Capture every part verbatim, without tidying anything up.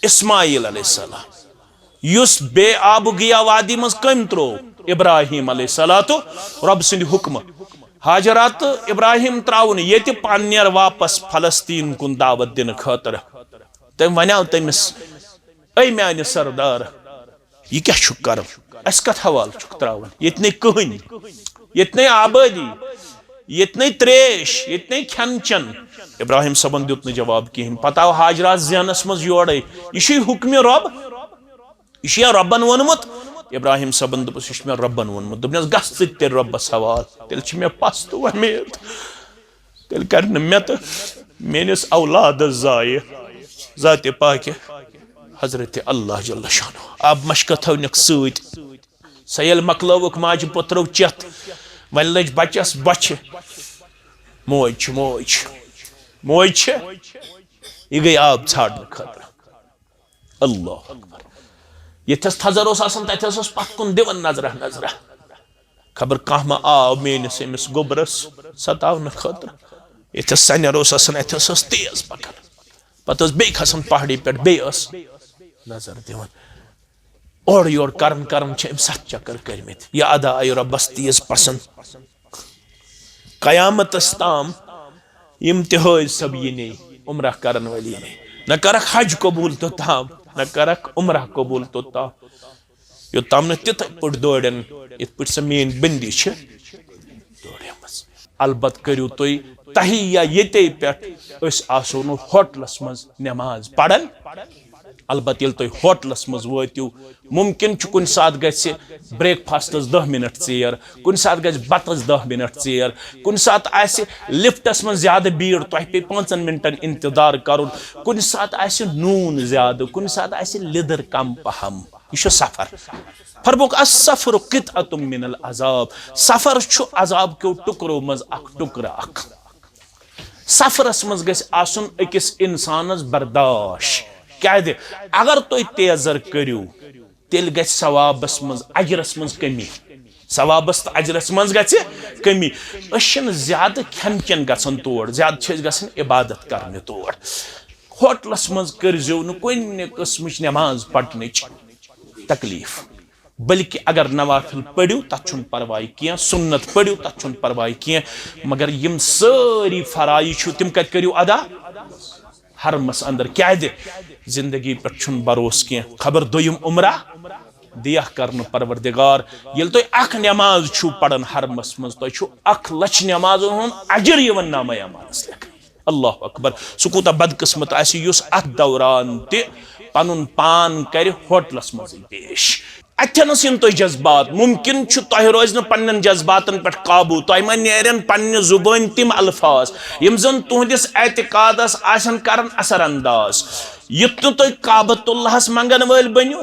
اسماعیل علیہ السلام، یُس بے آب و گیا وادی منٛز کٔمۍ ترٛوو؟ ابراہیم علیہ الصلوۃ، رۄب سٕنٛدِ حُکمہٕ۔ ہاجرہ تہٕ ابراہیم ترٛاوُن ییٚتہِ، پانہٕ نیر واپس فلسطین کُن دعوت دِنہٕ خٲطرٕ۔ تٔمۍ ونیاو تٔمِس، اے میانہِ سردار، یہِ کیٛاہ چھُکھ کران؟ اَسہِ کتھ حوالہٕ چھُکھ ترٛاوان؟ ییٚتہِ نے کٕہٕنۍ، ییٚتہِ نے آبٲدی، ییٚتہِ نے تریش، ییٚتہِ نے کھٮ۪ن چٮ۪ن۔ ابراہیم صٲبن دیُت نہٕ جواب کِہیٖنۍ۔ پتہٕ آو ہاجرہ ذہنس منٛز یورے، یہِ چھُے حُکمِ رۄب، یہِ چھُ یا رۄبن ووٚنمُت؟ ابراہیم صٲبن دوٚپُس، یہِ چھُ مےٚ رۄبن ووٚنمُت۔ دوٚپنس، گژھ ژٕ تہِ تیٚلہِ رۄبس حوالہٕ، تیٚلہِ چھِ مےٚ پستہٕ وۄمید، تیٚلہِ کرِ نہٕ مےٚ تہٕ میٲنِس اولادس ضایع ذاتِ پاکہِ حضرت اللہ جل شانہ۔ آب مشکہ تھٲونکھ سۭتۍ۔ سۄ ییٚلہِ مۄکلٲوٕکھ ماجہِ پوٚترو چٮ۪تھ، وۄنۍ لٔج بچس بۄچھِ۔ موج چھِ، موج چھِ، موج چھِ۔ یہِ گٔے آب ژھانڈنہٕ خٲطرٕ۔ اللہ اکبر۔ ییٚتھس تھزر اوس آسان، تتھس اوس پتھ کُن دِوان نظرہ نظرہ۔ خبر کانٛہہ ما آو میٲنِس أمِس گوٚبرس ستاونہٕ خٲطرٕ۔ ییٚتھس سنیر اوس آسان، اتھس ٲس تیز پکان۔ پتہٕ ٲس بیٚیہِ کھسان پہاڑی پٮ۪ٹھ، بیٚیہِ ٲس نظر دِوان۔ اورٕ یورٕ کران کران چھِ أمۍ ستھ چکر کٔرمٕتۍ۔ یہِ ادا آیہِ رۄبس تیز پسند۔ قیامتس تام یِم تہِ حٲج صٲب یِنی، عمرہ کرن وٲلۍ یِنی، نہ کرکھ حج قبول توٚتام، نہ کرکھ عمرہ قبول توٚتام، یوٚتام نہٕ تِتھے پٲٹھۍ دورن، یِتھ پٲٹھۍ سۄ میٲنۍ بندی چھِ دورمٕژ۔ البتہ کٔرِو تُہۍ تہیہ ییٚتے پٮ۪ٹھ، أسۍ آسو نہٕ ہوٹلس منٛز نماز پران۔ البتہ ییٚلہِ تُہۍ ہوٹلس منٛز وٲتِو، ممکن چھُ کُنہِ ساتہٕ گژھِ بریک فاسٹس دہ منٹ ژیر، کُنہِ ساتہٕ گژھِ بتس دہ منٹ ژیر، کُنہِ ساتہٕ آسہِ لفٹس منٛز زیادٕ بھیڑ، تۄہہِ پیٚیہِ پانٛژن منٹن انتظار کرُن، کُنہِ ساتہٕ آسہِ نوٗن زیادٕ، کُنہِ ساتہٕ آسہِ لیٚدٕر کم پہم۔ یہِ چھُ سفر۔ فرمووُکھ، "السفر قطعة من العذاب"، سفر چھُ عذاب کیو ٹُکرو منٛز اکھ ٹُکرٕ اکھ۔ سفرس منٛز گژھِ آسُن أکِس انسانس برداشت۔ کیازِ؟ اگر تُہۍ تیزر کٔرِو، تیٚلہِ گژھِ ثوابس منٛز، اجرس منٛز کمی۔ ثوابس تہٕ اجرس منٛز گژھِ کمی۔ أسۍ چھِنہٕ زیادٕ کھٮ۪ن چٮ۪ن گژھان تور، زیادٕ چھِ أسۍ گژھان عبادت کرنہِ تور۔ ہوٹلس منٛز کٔرزیو نہٕ کُنہِ قٕسمٕچ نماز پرنٕچ تکلیف۔ بلکہ اگر نوافل پٔرِو، تتھ چھُنہٕ پرواے کینٛہہ، سُنت پٔرِو، تتھ چھُنہٕ پرواے کینٛہہ، مگر یِم سٲری فرایض چھِو، تِم کتہِ کٔرِو ادا؟ حرمس اندر۔ کیازِ؟ زندگی پٮ۪ٹھ چھُنہٕ بھروسہٕ کینٛہہ، خبر دوٚیِم عمرہ دِیہ کرنہٕ پروردگار۔ ییٚلہِ تُہۍ اکھ نماز چھِو پران حرمس منٛز، تۄہہِ چھُو اکھ لچھ نمازن ہُنٛد اجر یِوان نامہ اعمالس لیکھنہٕ۔ اللہ اکبر۔ سُہ کوٗتاہ بدقسمت آسہِ یُس اتھ دوران تہِ پنُن پان کرِ ہوٹلس منٛزٕے پیش۔ اتھنس یِن تۄہہِ جذبات، ممکن چھُ تۄہہِ روزِ نہٕ پننٮ۪ن جذباتن پٮ۪ٹھ قابو، تۄہہِ ما نیرن پننہِ زبٲنۍ تِم الفاظ یِم زن تُہنٛدِس اعتقادس آسن کران اثر انداز۔ یُتھ نہٕ تُہۍ کعبۃ اللہس منگن وٲلۍ بٔنِو،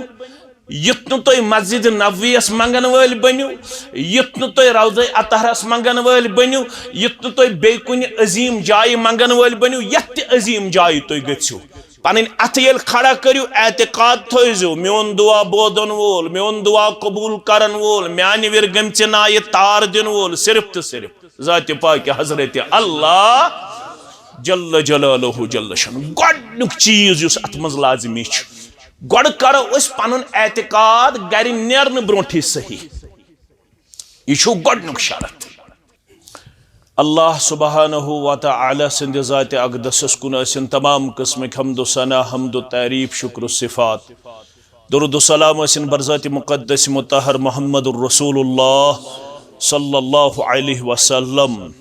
یُتھ نہٕ تُہۍ مسجد نبویس منگن وٲلۍ بٔنِو، یُتھ نہٕ تُہۍ روضہ اطہرس منگن وٲلۍ بٔنِو، یُتھ نہٕ تُہۍ بیٚیہِ کُنہِ عظیٖم جایہِ منگن وٲلۍ بٔنِو، یتھ تہِ عظیٖم جایہِ تُہۍ گٔژھِو۔ پنٕنۍ اتھٕ ییٚلہِ کھڑا کٔرِو، اعتقاد تھٲیزیو، میون دعا بوزن وول، میون دعا قبول کرن وول، میانہِ وِرِ گٔمژِ نایہِ تار دِنہٕ وول، صرف تہٕ صرف ذاتِ پاکہِ حضرت اللہ جل جلالہ جل شانہ۔ گۄڈنیُک چیٖز یُس اتھ منٛز لازمی چھُ، گۄڈٕ کرو أسۍ پنُن اعتقاد گرِ نیرنہٕ برونٹھٕے صحیح۔ یہِ چھُ گۄڈنیُک شرط۔ اللہ سبحانہ و تعالی سٕنٛدِ ذاتِ اقدسس کُن ٲسِن تمام قٕسمٕکۍ حمد و ثنا، حمد و تعریف، شکر و صفات۔ درود و سلام ٲسِن برذاتِ مقدس مطہر محمد الرسول اللہ صلی اللہ علیہ وسلم۔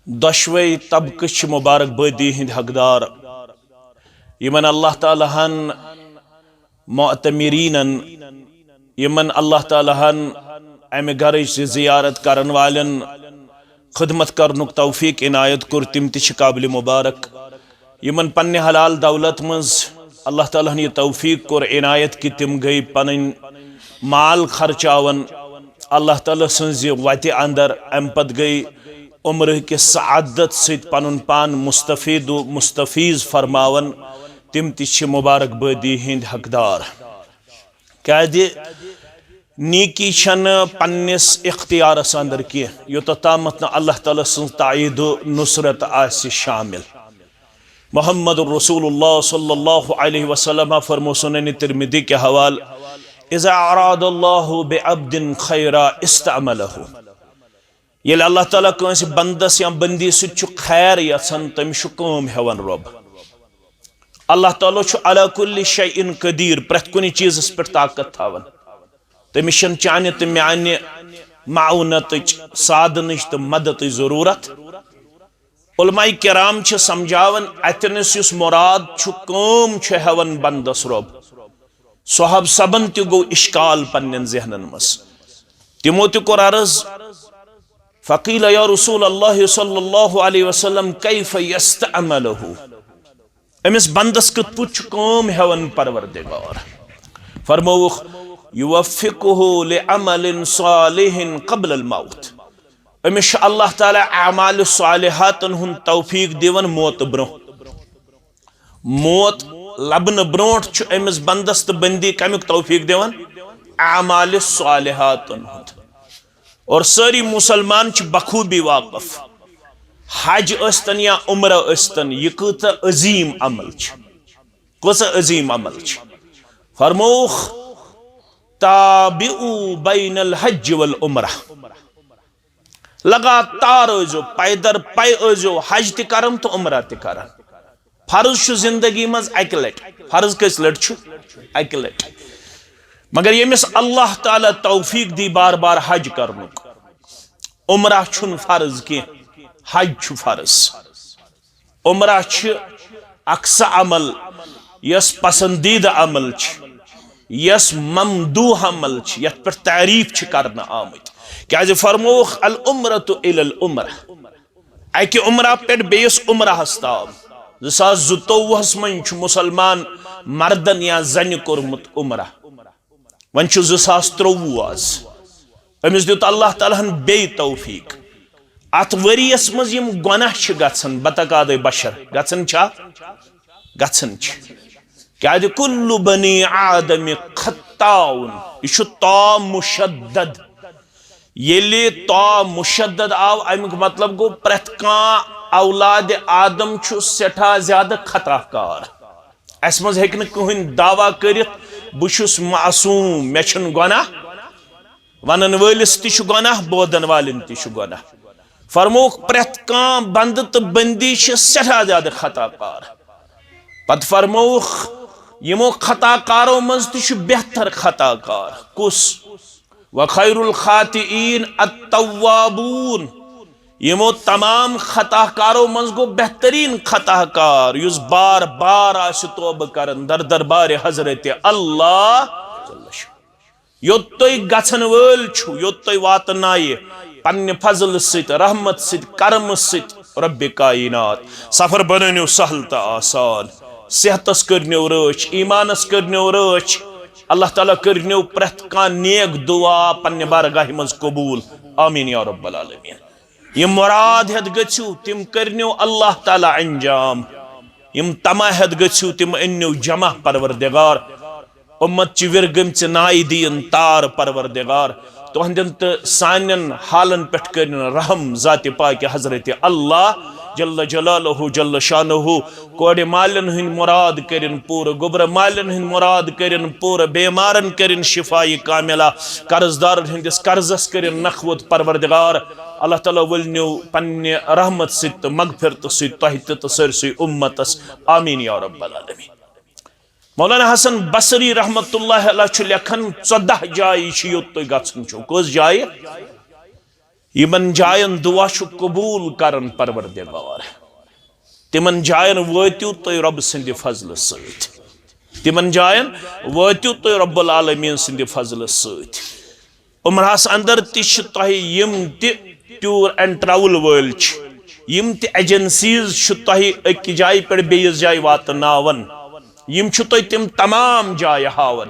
دۄشوے طبقہٕ چھِ مبارک بٲدی ہٕنٛدۍ حقدار۔ یِمن اللہ تعالیٰ ہن معتمرینن، یِمن اللہ تعالیٰ ہن امہِ گرٕچ زیارت کرن والٮ۪ن خدمت کرنُک توفیق عنایت کوٚر، تِم تہِ چھِ قابلِ مبارک۔ یِمن پننہِ حلال دولت منٛز اللہ تعالیٰ ہن یہِ توفیق کوٚر عنایت کہِ تِم گٔے پنٕنۍ مال خرچاون اللہ تعالیٰ سٕنٛزِ وتہِ اندر، امہِ پتہٕ گٔے عمرٕ کہِ سعادت سۭتۍ پنُن پان مستفید و مستفیض فرماون، تِم تہِ چھِ مبارک بٲدی ہٕنٛدۍ حقدار۔ کیازِ نیکی چھنہٕ پننِس اختیارس اندر کینٛہہ، یوٚتتھ تامتھ نہٕ اللہ تعالیٰ سٕنٛز تائید و نصرت آسہِ شامل۔ محمد رسول اللہ صلی اللہ علیہ وسلم فرمو سنن ترمذی کے حوال، اذا اراد اللہ بعبد خیرا استعملہ۔ ییٚلہِ اللہ تعالیٰ کٲنٛسہِ بندس یا بندی سۭتۍ چھُ خیر یژھان، تٔمِس چھُ کٲم ہٮ۪وان رۄب۔ اللہ تعالیٰ چھُ علی کل شیء قدیر، پرٛٮ۪تھ کُنہِ چیٖزس پٮ۪ٹھ طاقت تھاوان۔ تٔمِس چھَنہٕ چانہِ تہٕ میانہِ معاونتٕچ، سادنٕچ تہٕ مدتٕچ ضروٗرت۔ علماء کرام چھِ سمجھاوان، اتنس یُس مراد چھُ، کٲم چھُ ہٮ۪وان بندس رۄب۔ صحابہ صٲبن تہِ گوٚو اشکال پننٮ۪ن ذہنن منٛز۔ تِمو تہِ کوٚر عرض، فقیل یا رسول اللہ صلی اللہ علیہ وسلم کیف یستعملہ؟ أمِس بندس کِتھ پٲٹھۍ چھُ کٲم ہٮ۪وان پروردگار؟ فرمووُکھ، یوفقہ لعمل صالح قبل الموت۔ أمِس چھُ اللہ تعالیٰ اعمال صالحاتن ہُنٛد توفیق دِوان موتہٕ برونٛہہ۔ موت لبنہٕ برونٛٹھ چھُ أمِس بندس تہٕ بندی کمیُک توفیق دِوان؟ اعمال صالحاتن ہُنٛد۔ اور سٲری مسلمان چھِ بخوبی واقف، حج ٲستن یا عمرہ ٲستن، یہِ کۭژاہ عظیٖم عمل چھِ، کۭژاہ عظیٖم عمل چھِ۔ فرمووُکھ، تابعوا بین الحج والعمرہ، لگاتار ٲسۍزیو، پیدر پے ٲسۍزیو حج تہِ کران تہٕ عمرہ تہِ کران۔ فرض چھُ زندگی منٛز اکہِ لٹہِ۔ فرض کٔژِ لٹہِ چھُ؟ اکہِ لٹہِ۔ مگر ییٚمِس اللہ تعالیٰ توفیق دی بار بار حج کرنُک، عمرہ چھُنہٕ فرض کینٛہہ، حج چھُ فرض۔ عمرہ چھِ اکھ سۄ عمل یۄس پسندیدٕ عمل چھِ، یۄس ممدوح عمل چھِ، یتھ پٮ۪ٹھ تعریف چھِ کرنہٕ آمٕتۍ۔ کیازِ فرمووُکھ، العمرۃ الی العمرہ، اکہِ عمرہ پٮ۪ٹھ بیٚیِس عمرہس تام۔ زٕ ساس زٕتووُہس منٛز چھُ مسلمان مردن یا زنہِ کوٚرمُت عمرہ۔ وۄنۍ چھُ زٕ ساس ترٛۆوُہ آز۔ أمِس دیُت اللہ تعالیٰ ہن بیٚیہِ توفیق۔ اتھ ؤریس منٛز یِم گۄناہ چھِ گژھان، بتقاضے بشر گژھان چھا؟ گژھان چھِ۔ کیازِ کل بنی آدم خطاؤن، یہِ چھُ تا مشدد۔ ییٚلہِ تا مشدد آو، امیُک مطلب گوٚو پرٛٮ۪تھ کانٛہہ اولاد آدم چھُ سٮ۪ٹھاہ زیادٕ خطا کار۔ اسہِ منٛز ہیٚکہِ نہٕ کٕہٕنۍ دعویٰ کٔرِتھ، بہٕ چھُس معصوم، مےٚ چھُنہٕ گۄناہ۔ ونن وٲلِس تہِ چھُ گۄناہ، بوزن والٮ۪ن تہِ چھُ گۄناہ۔ فرمووُکھ، پرٛٮ۪تھ کانٛہہ بندٕ تہٕ بندی چھِ سٮ۪ٹھاہ زیادٕ خطا کار۔ پتہٕ فرمووُکھ، یِمو خطا کارو منٛز تہِ چھُ بہتر خطا کار۔ کُس؟ وخیر الخاطئین التوابون۔ یِمو تمام خطا کارو منٛز گوٚو بہتریٖن خطا کار یُس بار بار آسہِ توبہٕ کران در دربارِ حضرت اللہ۔ یوٚت تُہۍ گژھن وٲلۍ چھِو، یوٚت تُہۍ واتنایہِ پننہِ فضلہٕ سۭتۍ، رحمت سۭتۍ، کرمہٕ سۭتۍ رۄبِ کاینات۔ سفر بنٲونیو سہل تہٕ آسان، صحتس کٔرنیو رٲچھ، ایمانس کٔرنیو رٲچھ۔ اللہ تعالیٰ کٔرنیو پرٛٮ۪تھ کانٛہہ نیک دعا پننہِ بارگاہہِ منٛز قبول۔ آمین یا رب العالمین۔ یِم مراد ہٮ۪تھ گٔژھِو، تِم کٔرنیو اللہ تعالیٰ انجام۔ یِم طمع ہٮ۪تھ گٔژھِو، تِم أنِو جمع پروردگار۔ اُمت چہِ وِرِ گٔمژِ نایہِ دِیِن تار پروردگار۔ تُہنٛدٮ۪ن تہٕ سانٮ۪ن حالن پٮ۪ٹھ کٔرِن رحم ذاتِ پاکہِ حضرت اللہ جل جلالہ جل شانہ۔ کورِ مالٮ۪ن ہٕنٛدۍ مُراد کٔرِن پوٗرٕ، گوٚبرٕ مالٮ۪ن ہٕنٛدۍ مُراد کٔرِن پوٗرٕ، بیمارن کٔرِن شفایہِ کاملہ، قرض دارن ہٕنٛدِس قرضس کٔرِن نکھوت پروردگار۔ اللہ تعالیٰ ؤلنیو پننہِ رحمت سۭتۍ تہٕ مغفرتہٕ سۭتۍ تۄہہِ تہِ تہٕ سٲرسٕے اُمتس۔ آمین یا رب العالمین۔ مولانا حسن بصری رحمت اللہ علیہ چھُ لیکھان، ژۄداہ جایہِ چھِ یوٚت تُہۍ گژھُن چھُو۔ کٔژ جایہِ؟ یِمن جاین دعا چھُ قبول کران پروردگار۔ تِمن جاین وٲتِو تُہۍ رۄب سٕنٛدِ فضلہٕ سۭتۍ۔ تِمن جاین وٲتِو تُہۍ رب العالمین سٕنٛدِ فضلہٕ سۭتۍ۔ عمرہس اندر تہِ چھِ تۄہہِ یِم تہِ tour and travel وٲلۍ چھِ، یِم تہِ agencies چھِ تۄہہِ أکہِ جایہِ پٮ۪ٹھ بیٚیِس جایہِ واتناوان، یِم چھِ تۄہہِ تِم تمام جایہِ ہاوان،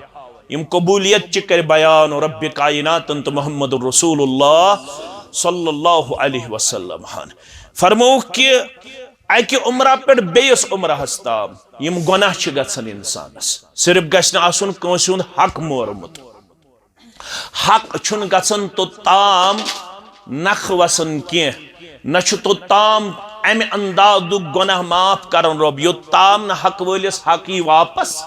یِم قبولیت چہِ کرِ بیان رب کائناتن تہٕ محمد رسول اللہ صلی اللہ علیہ وسلم ہن۔ فرمووُکھ کہِ اکہِ عمرہ پٮ۪ٹھ بیٚیِس عمرہس تام یِم گۄناہ چھِ گژھان انسانس، صرف گژھِ نہٕ آسُن کٲنٛسہِ ہُنٛد حق مورمُت۔ حق چھُنہٕ گژھان توٚتام نکھٕ وسان کینٛہہ، نہ چھُ توٚتام امہِ اندازُک گۄناہ معاف کرن رۄب، یوٚتام نہٕ حق وٲلِس حق یی واپس۔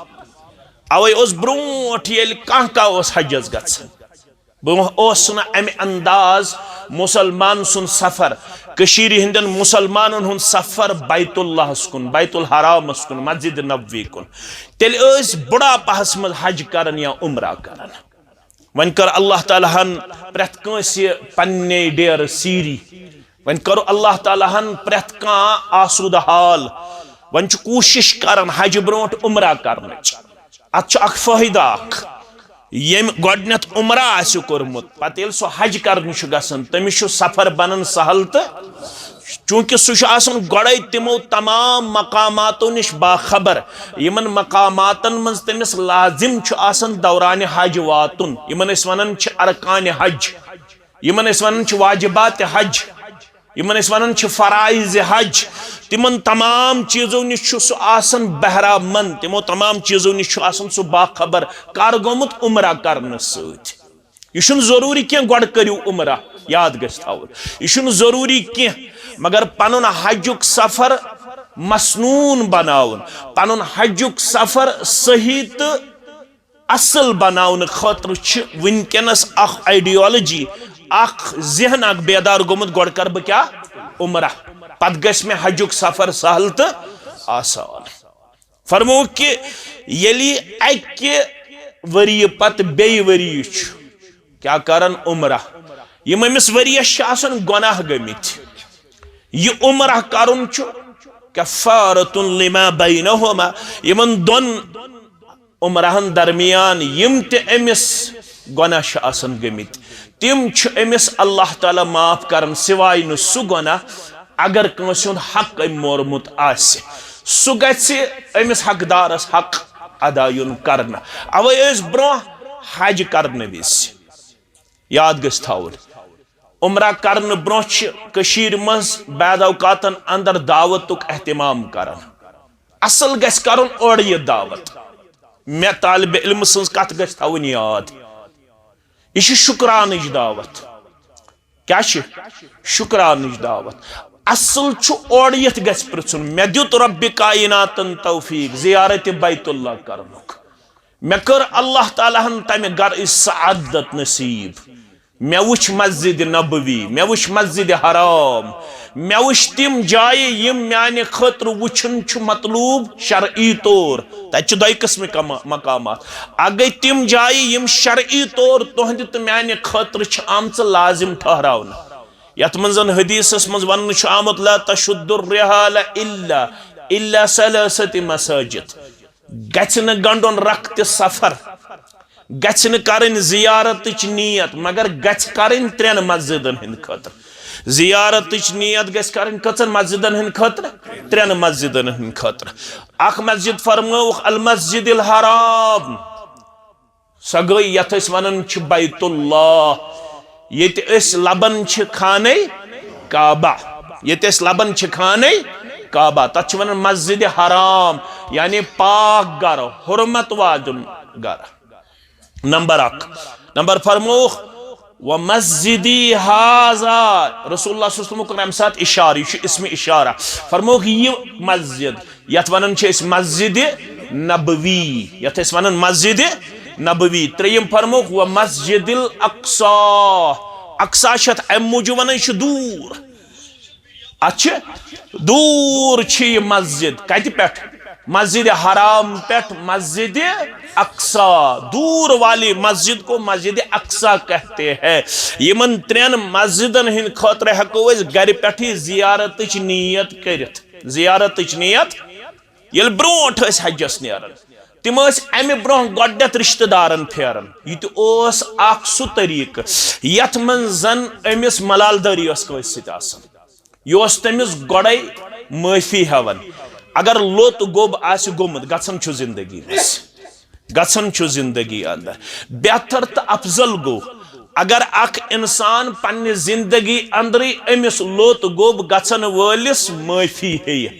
اوے اوس برونٹھ ییٚلہِ کانٛہہ کانٛہہ اوس حجس گژھان، برونٛہہ اوس نہٕ امہِ انداز مسلمان سُنٛد سفر، کٔشیٖرِ ہٕنٛدٮ۪ن مسلمانن ہُنٛد سفر بیت اللہس کُن، بیت الحرامس کُن، مسجد نبوی کُن۔ تیٚلہِ ٲسۍ بُڑھاپہس منٛز حج کران یا عمرہ کران۔ وۄنۍ کٔر اللہ تعالیٰ ہن پرٛٮ۪تھ کٲنٛسہِ پننے ڈیرٕ سیٖری۔ وۄنۍ کٔر اللہ تعالیٰ ہن پرٛٮ۪تھ کانٛہہ آسوٗدٕ حال۔ وۄنۍ چھُ کوٗشِش کران حجہِ برونٛٹھ عمرہ کرنٕچ۔ اتھ چھُ اکھ فٲیدٕ اکھ، ییٚمۍ گۄڈٕنٮ۪تھ عمرہ آسہِ کوٚرمُت، پتہٕ ییٚلہِ سُہ حج کرنہِ چھُ گژھان، تٔمِس چھُ سفر بنان سہل۔ تہٕ چوٗنٛکہِ سُہ چھُ آسان گۄڈَے تِمو تمام مقاماتو نِش باخبر، یِمن مقاماتن منٛز تٔمِس لازم چھُ آسان دورانِ حج واتُن، یِمن أسۍ ونان چھِ ارکانِ حج، یِمن أسۍ ونان چھِ واجباتِ حج، یِمن أسۍ ونان چھِ فرائضِ حج۔ تِمن تمام چیٖزو نِش چھُ سُہ آسان بہرامند، تِمو تمام چیٖزو نِش چھُ آسان سُہ باخبر۔ کر گوٚمُت؟ عمرہ کرنہٕ سۭتۍ۔ یہِ چھُنہٕ ضروٗری کینٛہہ گۄڈٕ کٔرِو عمرہ، یاد گژھِ تھاوُن۔ یہِ چھُنہٕ ضروٗری کینٛہہ، مگر پنُن حجُک سفر مسنوٗن بناوُن، پنُن حجُک سفر صحیح تہٕ اصل بناونہٕ خٲطرٕ چھِ وٕنکیٚنس اکھ ideology، اکھ ذہن اکھ بیدار گوٚمُت، گۄڈٕ کرٕ بہٕ کیٛاہ؟ عمرہ، پتہٕ گژھِ مےٚ حجُک سفر سہل تہٕ آسان۔ فرمووُکھ کہِ ییٚلہِ اکہِ ؤریہِ پتہٕ بیٚیہِ ؤریہِ چھُ کیٛاہ کران؟ عمرہ۔ یِم أمِس ؤریَس چھِ آسان گۄناہ گٔمٕتۍ، یہِ عمرہ کرُن چھُ کفارۃ لما بینہما، یِمن دۄن عمرہن درمیان یِم تہِ أمِس گۄناہ چھِ آسان گٔمٕتۍ، تِم چھِ أمِس اللہ تعالیٰ معاف کران، سوائے نہٕ سُہ گۄناہ اگر کٲنٛسہِ ہُنٛد حق أمۍ مورمُت آسہِ، سُہ گژھِ أمِس حقدارس حق ادا یُن کرنہٕ۔ اوے ٲسۍ برونٛہہ حج کرنہٕ وِزِ، یاد گژھِ تھاوُن، عمرہ کرنہٕ برونٛہہ چھِ کٔشیٖرِ منٛز بعض اوقاتن اندر دعوتُک اہتمام کران۔ اصل گژھِ کرُن اورٕ یہِ دعوت۔ مےٚ طالبِ علمہٕ سٕنٛز کتھ گژھِ تھاوٕنۍ یاد۔ یہِ چھِ شُکرانٕچ دعوت۔ کیٛاہ چھِ؟ شُکرانٕچ دعوت۔ اصل چھُ اورٕ یِتھ گژھِ پرژھُن، مےٚ دیُت رۄبِ کایناتن توفیق زیارتِ بیت اللہ کرنُک۔ مےٚ کٔر اللہ تعالیٰ ہن تمہِ گرٕچ سعادت نصیب۔ مےٚ وٕچھ مسجد نبوی، مےٚ وٕچھ مسجد حرام، مےٚ وٕچھ تِم جایہِ یِم میانہِ خٲطرٕ وٕچھُن چھُ مطلوب شرعی طور۔ تتہِ چھِ دۄیہِ قٕسمٕکۍ کما-، مقامات۔ اکھ گٔے تِم جایہِ یِم شرعی طور تُہنٛدِ تہٕ میانہِ خٲطرٕ چھِ آمژٕ لازم ٹھہراونہٕ۔ یتھ منٛز زن حدیثس منٛز وننہٕ چھُ آمُت، "لا تشد الرحال الا، الا ثلاثة مساجد"۔ گژھِ نہٕ گنڈُن رکھ تہِ سفر، گژھِ نہٕ کرٕنۍ زیارتٕچ نیت، مگر گژھِ کرٕنۍ ترٛٮ۪ن مسجدن ہٕنٛدِ خٲطرٕ۔ زیارتٕچ نیت گژھِ کرٕنۍ کٔژن مسجدن ہٕنٛدِ خٲطرٕ؟ ترٛٮ۪ن مسجدن ہٕنٛدِ خٲطرٕ۔ اکھ مسجد فرمٲوُکھ المسجد الحرام، سۄ گٔے یتھ أسۍ ونان چھِ بیت اللہ، ییٚتہِ أسۍ لبان چھِ خانہ کعبہ، ییٚتہِ أسۍ لبان چھِ خانہ کعبہ، تتھ چھِ ونان مسجد حرام، یعنی پاک گرٕ، حرمت واجُن گرٕ۔ نمبر اکھ۔ نمبر فرمووُکھ، "ومسجدی ھذا"، رسول اللہ صلی اللہ علیہ وسلم کوٚر امہِ ساتہٕ اشارٕ، یہِ چھُ اسمِ اشارہ۔ فرمووُکھ، یہِ مسجد، یتھ ونان چھِ أسۍ مسجد نبوی، یتھ أسۍ ونان مسجد نبوی۔ ترٛیٚیِم فرمووُکھ، "ومسجد الاقصی"، اقصی چھِ اتھ امہِ موٗجوٗب ونان، یہِ چھُ دوٗر۔ اتھ چھِ دوٗر چھِ یہِ مسجد۔ کتہِ پٮ۪ٹھ؟ مسجد حرام پٮ۪ٹھ مسجد اقصی۔ دور والی مسجد کو مسجد اقصی کہتے ہیں۔ یِمن ترٛٮ۪ن مسجدن ہٕنٛدِ خٲطرٕ ہٮ۪کو أسۍ گرِ پٮ۪ٹھٕے زیارتٕچ نیت کٔرِتھ۔ زیارتٕچ نیت۔ ییٚلہِ برونٛٹھ ٲسۍ حجس نیران، تِم ٲسۍ امہِ برونٛہہ گۄڈٕنٮ۪تھ رشتہٕ دارن پھیران۔ یہِ تہِ اوس اکھ سُہ طریٖقہٕ یتھ منٛز زن أمِس ملالدٲری ٲس کٲنٛسہِ سۭتۍ آسان۔ یہِ اوس تٔمِس گۄڈے معٲفی ہٮ۪وان۔ اگر لوٚت گوٚب آسہِ گوٚمُت، گژھان چھُ زندگی منٛز، گژھان چھُ زندگی اندر۔ بہتر تہٕ افضل گوٚو، اگر اکھ انسان پننہِ زندگی اندرٕے أمِس لوٚت گوٚب گژھن وٲلِس معٲفی ہیٚیہِ۔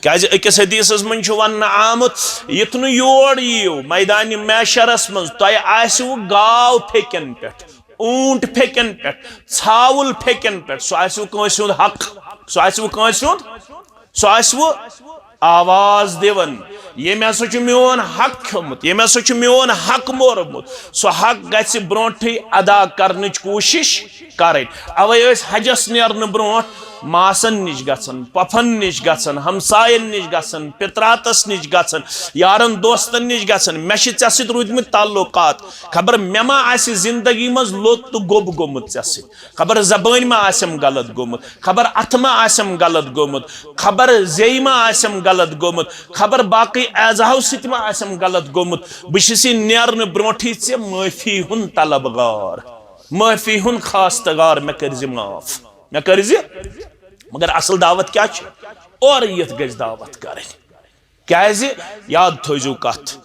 کیازِ أکِس حدیثس منٛز چھُ وننہٕ آمُت، یُتھ نہٕ یور یِیِو میدانِ محشرس منٛز، تۄہہِ آسِوٕ گاو پھیٚکٮ۪ن پٮ۪ٹھ، اوٗنٹ پھیٚکٮ۪ن پٮ۪ٹھ، ژھاوُل پھیٚکٮ۪ن پٮ۪ٹھ، سُہ آسہِ وۄنۍ کٲنٛسہِ ہُنٛد حق، سُہ آسہِ وۄنۍ کٲنٛسہِ ہُنٛد، سُہ آسہِ وۄنۍ آواز دِوان، ییٚمۍ ہسا چھُ میون حق کھیوٚمُت، ییٚمۍ ہسا چھُ میون حق موٚرمُت، سُہ حق گژھِ برونٛٹھٕے ادا کرنٕچ کوٗشِش کرٕنۍ۔ اوے ٲسۍ حجس نیرنہٕ برونٛٹھ ماسن نِش گژھان، پۄپھن نِش گژھان، ہمساین نِش گژھان، پِتراتس نِش گژھان، یارن دوستن نِش گژھان۔ مےٚ چھِ ژےٚ سۭتۍ روٗدمٕتۍ تعلقات، خبر مےٚ ما آسہِ زندگی منٛز لوٚت تہٕ گوٚب گوٚمُت ژےٚ سۭتۍ، خبر زبٲنۍ ما آسٮ۪م غلط گوٚمُت، خبر اتھٕ ما آسٮ۪م غلط گوٚمُت، خبر زیٚیہِ ما آسٮ۪م غلط گوٚمُت، خبر باقٕے اعضاہو سۭتۍ ما آسٮ۪م غلط گوٚمُت۔ بہٕ چھُس یہِ نیرنہٕ برونٛٹھٕے ژےٚ معٲفی ہُنٛد طلبگار، معٲفی ہُنٛد خواستگار، مےٚ کٔرزِ معاف، مےٚ کٔرزِ۔ مگر اصل دعوت کیٛاہ چھِ؟ اورٕ یِتھ گژھِ دعوت کرٕنۍ۔ کیٛازِ؟ یاد تھٲیزیو کتھ،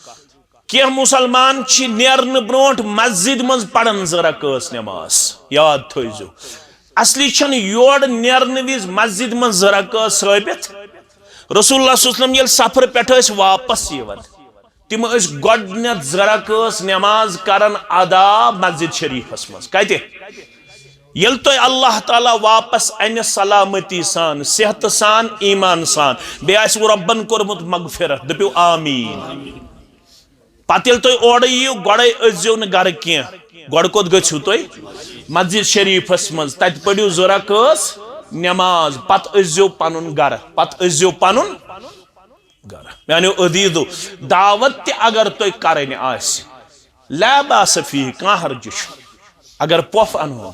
کینٛہہ مسلمان چھِ نیرنہٕ برونٛٹھ مسجد منٛز پران زٕ رکٲژ نماز۔ یاد تھٲیزیو، اصلی چھنہٕ یورٕ نیرنہٕ وِزِ مسجد منٛز زٕ رکٲژ ثٲبت۔ رسول اللہ صلی اللہ علیہ وسلم ییٚلہِ سفرٕ پٮ۪ٹھ ٲسۍ واپس یِوان، تِم ٲسۍ گۄڈٕنٮ۪تھ زٕ رکٲژ نماز کران ادا مسجد شریفس منٛز۔ کتہِ؟ ییٚلہِ تۄہہِ اللہ تعالیٰ واپس انہِ سلامتی سان، صحتہٕ سان، ایمان سان، بیٚیہِ آسِوٕ رۄبن کوٚرمُت مغفرت، دٔپِو آمیٖن۔ پتہٕ ییٚلہِ تُہۍ اورٕ یِیِو، گۄڈَے أژۍزیو نہٕ گرٕ کینٛہہ۔ گۄڈٕ کوٚت گٔژھِو تُہۍ؟ مسجد شریفس منٛز، تتہِ پٔرِو زٕ رکٲژ نماز، پتہٕ أژۍزیو پنُن گرٕ، پتہٕ أژۍزیو پنُن گرٕ۔ میانیو عزیزو، دعوت تہِ اگر تۄہہِ کرٕنۍ آسہِ، لا باس فیہ، کانٛہہ حرجہِ چھُنہٕ۔ اگر پۄپھ انہون،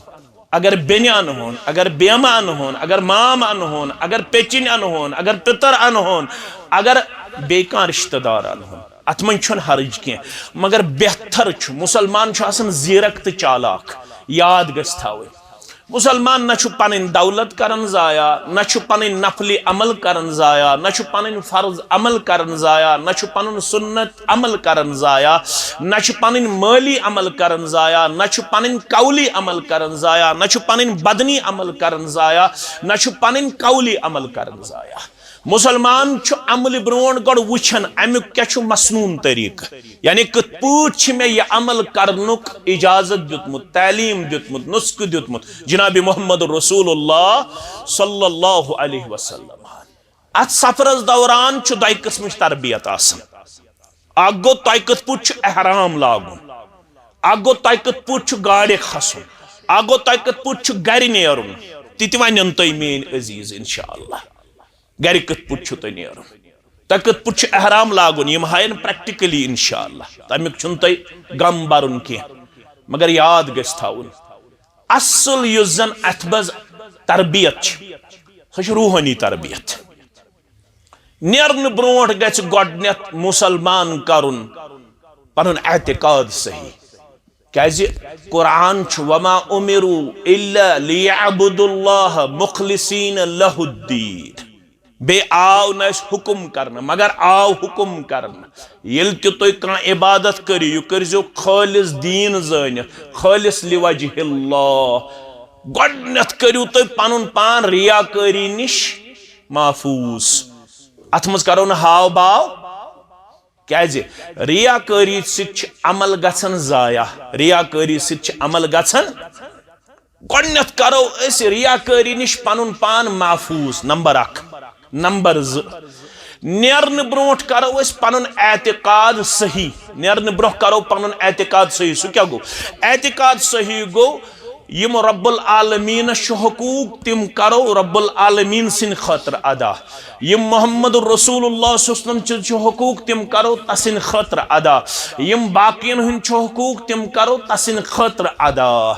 اگر بیٚنہِ انہون، اگر بیمہٕ انہون، اگر مام انہون، اگر پیٚچِنۍ انہون، اگر پِتر انہون، اگر بیٚیہِ کانٛہہ رشتہٕ دار انہون، اتھ منٛز چھُنہٕ حرج کینٛہہ۔ مگر بہتر چھُ، مسلمان چھُ آسان زیرک تہٕ چالاک، یاد گژھِ تھاوٕنۍ۔ مسلمان نہ چھُ پنٕنۍ دولت کران ضایع، نہ چھُ پنٕنۍ نفلی عمل کران ضایع، نہ چھُ پنٕنۍ فرض عمل کران ضایع، نہ چھُ پنُن سنت عمل کران ضایع، نہ چھُ پنٕنۍ مٲلی عمل کران ضایع، نہ چھُ پنٕنۍ قولی عمل کران ضایع، نہ چھُ پنٕنۍ بدنی عمل کران ضایع، نہ چھُ پنٕنۍ قولی عمل کران ضایع۔ مسلمان چھُ عملہِ برونٛٹھ گۄڈٕ وٕچھان امیُک کیٛاہ چھُ مسنون طریقہٕ، یعنی کِتھ پٲٹھۍ چھِ مےٚ یہِ عمل کرنُک اجازت دیُتمُت، تعلیٖم دیُتمُت، نسخہٕ دیُتمُت جناب محمد رسول اللہ صلی اللہ علیہ وسلم۔ اتھ سفرس دوران چھُ دۄیہِ قٕسمٕچ تربیت آسان۔ اکھ گوٚو تۄہہِ کِتھ پٲٹھۍ چھُ احرام لاگُن، اکھ گوٚو تۄہہِ کِتھ پٲٹھۍ چھُ گاڑِ کھسُن، اکھ گوٚو تۄہہِ کِتھ پٲٹھۍ چھُ گرِ نیرُن۔ تہِ تہِ ونن تۄہہِ میٲنۍ عزیز انشاءاللہ۔ گرِ کِتھ پٲٹھۍ چھُ تۄہہِ نیرُن، تۄہہِ کِتھ پٲٹھۍ چھُ احرام لاگُن، یِم ہاین practically انشاءاللہ۔ تمیُک چھُنہٕ تۄہہِ غم برُن کینٛہہ، مگر یاد گژھِ تھاوُن، اصل یُس زن اتھ منٛز تربیت چھِ، سۄ چھِ روحٲنی تربیت۔ نیرنہٕ برونٛٹھ گژھِ گۄڈٕنیتھ مسلمان کرُن پنُن اعتقاد صحیح۔ کیازِ؟ قرآن چھُ، "وما امروا الا لیعبدوا اللہ مخلصین لہ الدین۔" بیٚیہِ آو نہٕ اَسہِ حُکُم کرنہٕ، مگر آو حُکُم کرنہٕ، ییٚلہِ تہِ تُہۍ کانٛہہ عبادت کٔرِو، یہِ کٔرزیو خٲلص دیٖن زٲنِتھ، خٲلص لوجہ اللہ۔ گۄڈٕنیتھ کٔرِو تُہۍ پنُن پان ریاکٲری نِش محفوظ۔ اتھ منٛز کرو نہٕ ہاو باو۔ کیازِ؟ ریاکٲری سۭتۍ چھِ عمل گژھان ضایع، ریاکٲری سۭتۍ چھِ عمل گژھان۔ گۄڈٕنیتھ کرو أسۍ ریاکٲری نِش پنُن پان محفوظ، نمبر اکھ۔ نمبر زٕ، نیرنہٕ برونٛٹھ کرو أسۍ پنُن اعتقاد صحیح۔ نیرنہٕ برونٛہہ کرو پنُن اعتقاد صحیح۔ سُہ کیٛاہ گوٚو؟ اعتقاد صحیح گوٚو، یِم رب العالمینس چھُ حقوٗق، تِم کرو رب العالمین سٕنٛدِ خٲطرٕ ادا۔ یِم محمد رسول اللہ صلی اللہ علیہ وسلم چھِ، چھِ حقوٗق، تِم کرو تسٕنٛدِ خٲطرٕ ادا۔ یِم باقین ہٕنٛدۍ چھِ حقوٗق، تِم کرو تسٕنٛدِ خٲطرٕ ادا۔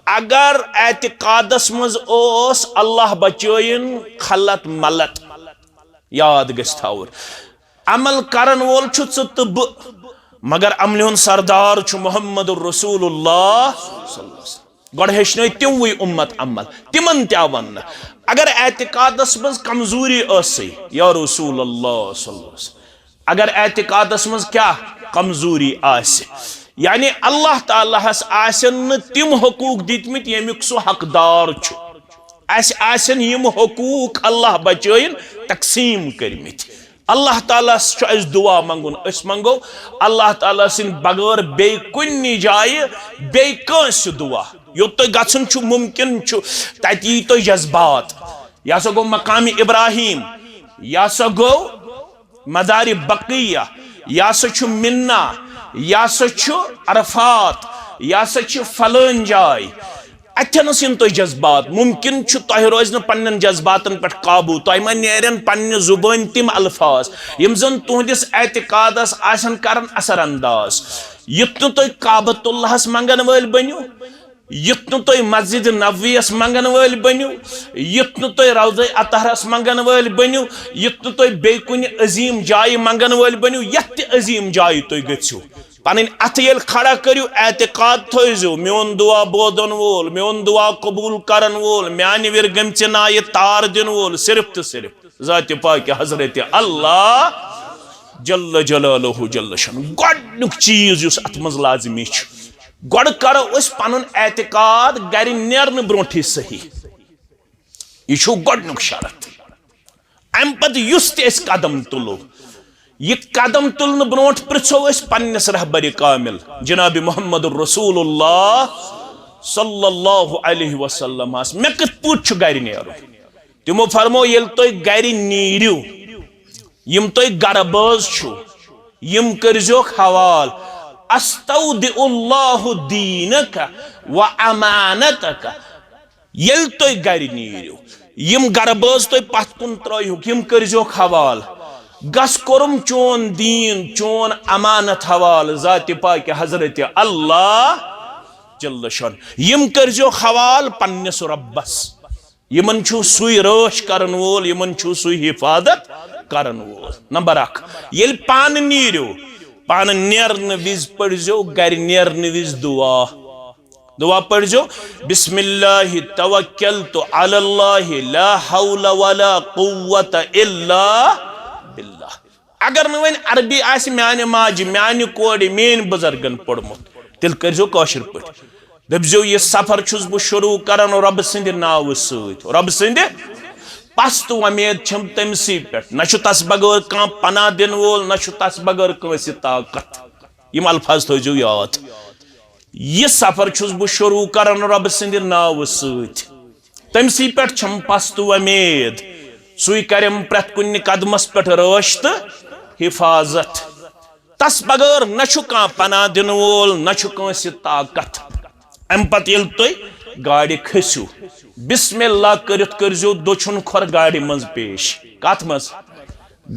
اگر اعتقادس منٛز اوس، اللہ بچٲیِن، خلط ملط یاد گژھِ تھاوُن۔ عمل کرن وول چھُ ژٕ تہٕ بہٕ، مگر عملہِ ہُنٛد سردار چھُ محمد رسول اللہ صلی اللہ علیہ وسلم۔ گۄڈٕ ہیٚچھنٲے تِموٕے اُمت عمل، تِمن تہِ آو وننہٕ۔ اگر اعتقادس منٛز کمزوری ٲسٕے، یا رسول اللہ صلی اللہ علیہ وسلم، اگر اعتقادس منٛز کیٛاہ کمزوری آسہِ، یعنی اللہ تعالیٰ ہس آسن نہٕ تِم حقوٗق دِتمٕتۍ ییٚمیُک سُہ حقدار چھُ، اسہِ آسن یِم حقوٗق اللہ بچٲیِن تقسیٖم کٔرمٕتۍ۔ اللہ تعالیٰ ہس چھُ اسہِ دُعا منٛگُن، أسۍ منٛگو اللہ تعالیٰ سٕنٛدِ بغٲر بیٚیہِ کُنہِ جایہِ بیٚیہِ کٲنٛسہِ دُعا۔ یوٚت تۄہہِ گژھُن چھُ مُمکِن چھُ، تَتہِ یی تۄہہِ جذبات۔ یہِ ہسا گوٚو مقام ابراہیم، یہِ ہسا گوٚو مزار بقیہ، یہِ ہسا چھُ منا، یہِ ہسا چھُ عرفات، یہِ ہسا چھِ فلٲنۍ جاے۔ اتھٮ۪نس یِن تۄہہِ جذبات، مُمکِن چھُ تۄہہِ روزِ نہٕ پننٮ۪ن جذباتن پٮ۪ٹھ قابوٗ، تۄہہِ ما نیرن پننہِ زُبٲنۍ تِم الفاظ یِم زن تُہنٛدِس اعتقادس آسن کران اثر انداز۔ یُتھ نہٕ تُہۍ کعبۃ اللہس منگن وٲلۍ بٔنِو، یُتھ نہٕ تُہۍ مسجد نبویس منگن وٲلۍ بٔنِو، یُتھ نہٕ تُہۍ روضہ اطہرس منگن وٲلۍ بٔنِو، یُتھ نہٕ تُہۍ بیٚیہِ کُنہِ عظیٖم جایہِ منگن وٲلۍ بٔنِو، یتھ تہِ عظیٖم جایہِ تُہۍ گٔژھِو۔ پنٕنۍ اتھٕ ییٚلہِ کھڑا کٔرِو، اعتقاد تھٲوزیو، میون دعا بوزن وول، میون دعا قبول کرن وول، میانہِ وِرِ گٔمژِ نایہِ تار دِنہٕ وول، صرف تہٕ صرف ذاتِ پاکہِ حضرت اللہ جل جلالہ جل شانہ۔ گۄڈنیُک چیٖز یُس اتھ منٛز لازمی چھُ، گۄڈٕ کرو أسۍ پنُن اعتقاد گرِ نیرنہٕ برونٹھٕے صحیح۔ یہِ چھُ گۄڈنیُک شرط۔ امہِ پتہٕ یُس تہِ أسۍ قدم تُلو، یہِ قدم تُلنہٕ برونٹھ پرژھو أسۍ پننِس رہبرِ کامل جناب محمد رسول اللہ صلی اللہ علیہ وسلمس، مےٚ کِتھ پٲٹھۍ چھُ گرِ نیرُن؟ تِمو فرمو، ییٚلہِ تُہۍ گرِ نیٖرِو، یِم تُہۍ گرٕ بٲژ چھِو، یِم کٔرزیوکھ حوال، استودع اللہ دینک و امانتک۔ ییٚلہِ تُہۍ گرِ نیٖرِو، یِم گرٕ بٲژ تُہۍ پتھ کُن ترٲیہُکھ، یِم کٔرزیوکھ حوال۔ گس کوٚرُم چون دیٖن، چون امانت حوال ذاتِ پاکہِ حضرت اللہ جل شان۔ یِم کٔرزیوکھ حوال پننِس رۄبس۔ یِمن چھُ سُے رٲچھ کرن وول، یِمن چھُ سُے حفاظت کرن وول۔ نمبر اکھ، ییٚلہِ پانہٕ نیٖرِو، پانہٕ نیرنہٕ وِزِ پٔرزیو گرِ نیرنہٕ وِزِ دعا۔ دعا پٔرزیو، بسم اللہ توکلت علی اللہ لا حول ولا قوت الا باللہ۔ اگر نہٕ وۄنۍ عربی آسہِ میانہِ ماجہِ، میانہِ کورِ، میٲنۍ بُزرگن پوٚرمُت، تیٚلہِ کٔرزیو کٲشِر پٲٹھۍ۔ دٔپزیو، یہِ سفر چھُس بہٕ شروع کران رۄبہٕ سٕنٛدِ ناوٕ سۭتۍ، رۄبہٕ سٕنٛدِ پست وۄمید چھم تٔمۍ سٕے پٮ۪ٹھ، نہ چھُ تس بغٲر کانٛہہ پناہ دِنہٕ وول، نہ چھُ تس بغٲر کٲنٛسہِ طاقت۔ یِم الفاظ تھٲوزیو یاد۔ یہِ سفر چھُس بہٕ شروع کران رۄبہٕ سٕنٛدِ ناوٕ سۭتۍ۔ تٔمۍ سٕے پٮ۪ٹھ چھم پست وۄمید، سُے کرٮ۪م پرٛٮ۪تھ کُنہِ قدمس پٮ۪ٹھ رٲچھ تہٕ حفاظت۔ تس بغٲر نہ چھُ کانٛہہ پناہ دِنہٕ وول، نہ چھُ کٲنٛسہِ طاقت۔ امہِ پتہٕ ییٚلہِ تُہۍ گاڑِ کھٔسِو، بسم اللہ کٔرِتھ کٔرزیو دٔچھُن کھۄر گاڑِ منٛز پیش۔ کتھ منٛز؟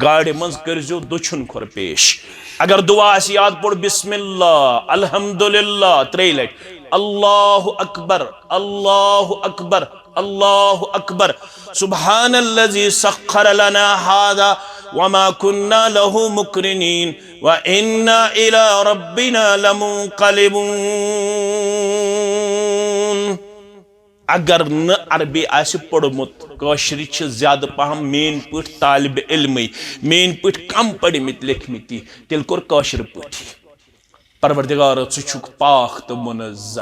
گاڑِ منٛز کٔرزیو دٔچھُن کھۄر پیش۔ اگر دعا آسہِ یاد، پوٚر بسم اللہ، الحمدللہ ترٛیٚیہِ لٹہِ، اللہ اکبر، اللہ اکبر، اللہ اکبر۔ سبحان الذي سخر لنا هذا وما كنا له مقرنين وإنا إلى ربنا لمنقلبون۔ اگر نہٕ عربی آسہِ پوٚرمُت، کٲشرِ چھِ زیادٕ پہم میٲنۍ پٲٹھۍ طالب علمٕے، میٲنۍ پٲٹھۍ کم پٔرمٕتۍ لیکھمٕتی، تیٚلہِ کوٚر کٲشرِ پٲٹھی۔ پروردگارا، ژٕ چھُکھ پاک تہٕ منزہ۔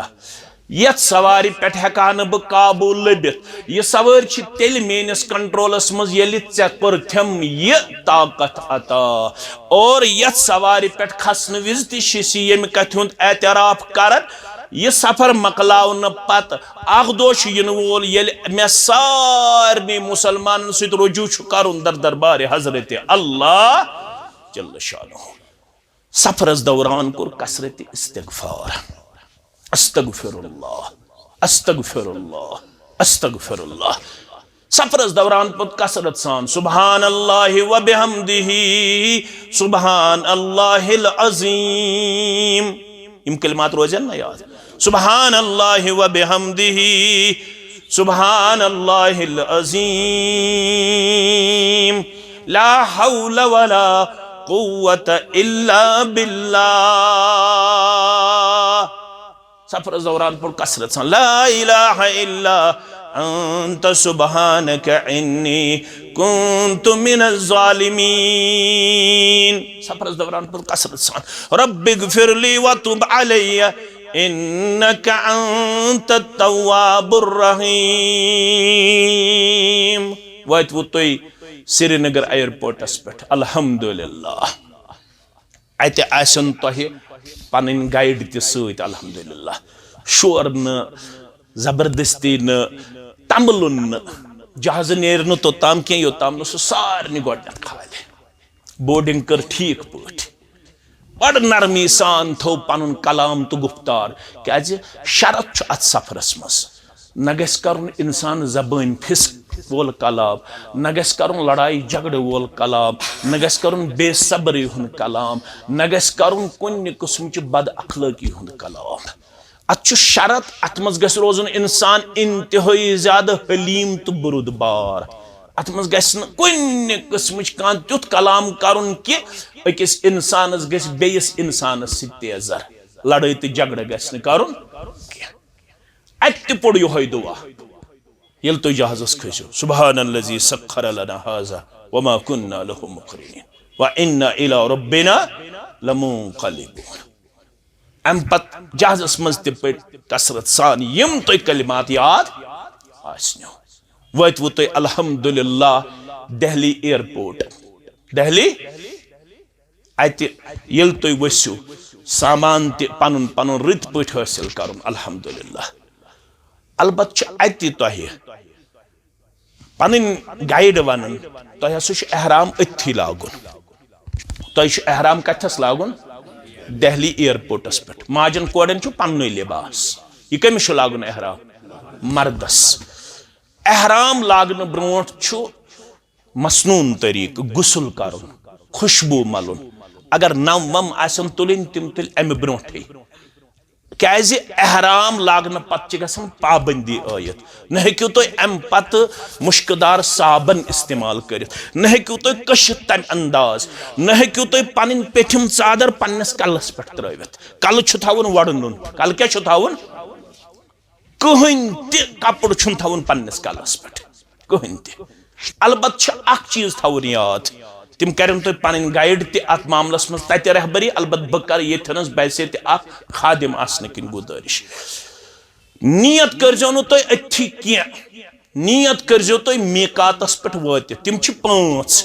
یتھ سوارِ پٮ۪ٹھ ہٮ۪کہٕ ہا نہٕ بہٕ قابوٗ لٔبِتھ۔ یہِ سوٲرۍ چھِ تیٚلہِ میٲنِس کنٹرولس منٛز، ییٚلہِ ژےٚ کٔرتھٮ۪م یہِ طاقت عطا۔ اور یتھ سوارِ پٮ۪ٹھ کھسنہٕ وِزِ تہِ چھِ أسۍ ییٚمہِ کتھِ ہُنٛد اعتراف کران، یہِ سفر مۄکلاونہٕ پتہٕ اکھ دۄہ چھُ یِنہٕ وول، ییٚلہِ مےٚ سارنٕے مسلمانن سۭتۍ رجوع چھُ کرُن در دربارِ حضرت اللہ جل شانہ۔ سفرس دوران کوٚر کثرت استغفار، استغفر اللہ، استغفر اللہ، استغفر اللہ۔ سفرس دوران پوٚر کثرت سان سبحان اللہ و بحمدہ، سبحان اللہ العظیم۔ یِم کلمات روزن نہ یاد۔ سبحان اللہ و بحمدہ، سبحان اللہ العظیم، لا حول ولا قوة الا باللہ۔ سفرس دوران پوٚر کثرت سان لا الہ الا انت سبحانک انی کنت من الظالمین۔ سفرس دوران پوٚر کثرت سان رب اغفر لی وتب علی انک انت التواب الرحیم۔ وٲتِوٕ تُہۍ سرینگر ایئرپورٹس پٮ۪ٹھ، الحمدللہ۔ اتہِ آسن تۄہہِ پنٕنۍ گائیڈ تہِ سۭتۍ، الحمدللہ۔ شور نہٕ، زبردستی نہٕ، تمبلُن نہٕ۔ جہازٕ نیرِ نہٕ توٚتام کینٛہہ، یوٚتام نہٕ سُہ سارنٕے گۄڈٕنٮ۪تھ کھالہِ۔ بورڈنگ کٔر ٹھیٖک پٲٹھۍ۔ بڑٕ نرمی سان تھوٚو پنُن کلام تہٕ گفتار، کیازِ شرط چھُ اتھ سفرس منٛز۔ نہ گژھِ کرُن انسان زبٲنۍ پھِس وول کلام، نہ گژھِ کرُن لڑایہِ جھگڑٕ وول کلام، نہ گژھِ کرُن بے صبری ہُنٛد کلام، نہ گژھِ کرُن کُنہِ قٕسمٕچہِ بد اخلٲقی ہُنٛد کلام۔ اتھ چھُ شرط، اتھ منٛز گژھِ روزُن انسان انتہٲیی زیادٕ حلیم تہٕ بردبار۔ اتھ منٛز گژھِ نہٕ کُنہِ قٕسمٕچ کانٛہہ تیُتھ کلام کرُن کہِ أکِس انسانس گژھِ بیٚیِس انسانس سۭتۍ تیزر، لڑٲے تہٕ جھگڑٕ گژھِ نہٕ کرُن کینٛہہ۔ اتہِ تہِ پوٚر یِہوٚے دُعا۔ ییٚلہِ تُہۍ جہازس کھٔسِو، سبحان الذی سخر لنا هذا وما كنا له مقرنين وإنا إلى ربنا لمنقلبون۔ امہِ پتہٕ جہازس منٛز تہِ پٔرۍ کثرت سان یِم تُہۍ کلمات یاد آسنو۔ وٲتوٕ تُہۍ الحمدللہ دہلی ایئرپورٹ۔ دہلی، اتہِ ییٚلہِ تُہۍ ؤسِو، سامان تہِ پنُن پنُن رٕتۍ پٲٹھۍ حٲصِل کرُن، الحمدللہ۔ البتہٕ چھُ اتہِ تۄہہِ پنٕنۍ گائیڈ ونان، تۄہہِ ہسا چھُ احرام أتھی لاگُن۔ تۄہہِ چھُ احرام کتھس لاگُن؟ دہلی ایئرپورٹس پٮ۪ٹھ۔ ماجن کورٮ۪ن چھُ پننُے لباس۔ یہِ کٔمِس چھُ لاگُن احرام؟ مردس۔ احرام لاگنہٕ برونٛٹھ چھُ مسنون طریقہٕ غسل کرُن، خوشبو ملُن۔ اگر نم وم آسن تُلٕنۍ، تِم تُلۍ امہِ برونٛٹھٕے۔ کیازِ احرام لاگنہٕ پتہٕ چھِ گژھان پابندی عٲید۔ نہ ہیٚکِو تُہۍ امہِ پتہٕ مُشکہٕ دار صابن استعمال کٔرِتھ، نہ ہیٚکِو تُہۍ کٔشِتھ تمہِ انداز، نہ ہیٚکِو تُہۍ پنٕنۍ پیٚٹھِم ژادر پننِس کلس پٮ۪ٹھ ترٲوِتھ۔ کلہٕ چھُ تھاوُن وۄڑنُن۔ کلہٕ کیٛاہ چھُ تھاوُن؟ کٕہٕنۍ تہِ کپُر چھُنہٕ تھاوُن پننِس کلس پٮ۪ٹھ، کٕہٕنۍ تہِ۔ البتہٕ چھِ اکھ چیٖز تھاوُن یاد، تِم کرن تۄہہِ پنٕنۍ گائیڈ تہِ اتھ معاملس منٛز تتہِ رہبری، البتہٕ بہٕ کرٕ ییٚتھٮ۪نس بحیثیت اکھ خادم آسنہٕ کِنۍ گُزٲرِش۔ نیت کٔرزیو نہٕ تُہۍ أتھی کینٛہہ، نیت کٔرزیو تُہۍ میقاتس پٮ۪ٹھ وٲتِتھ، تِم چھِ پانٛژھ۔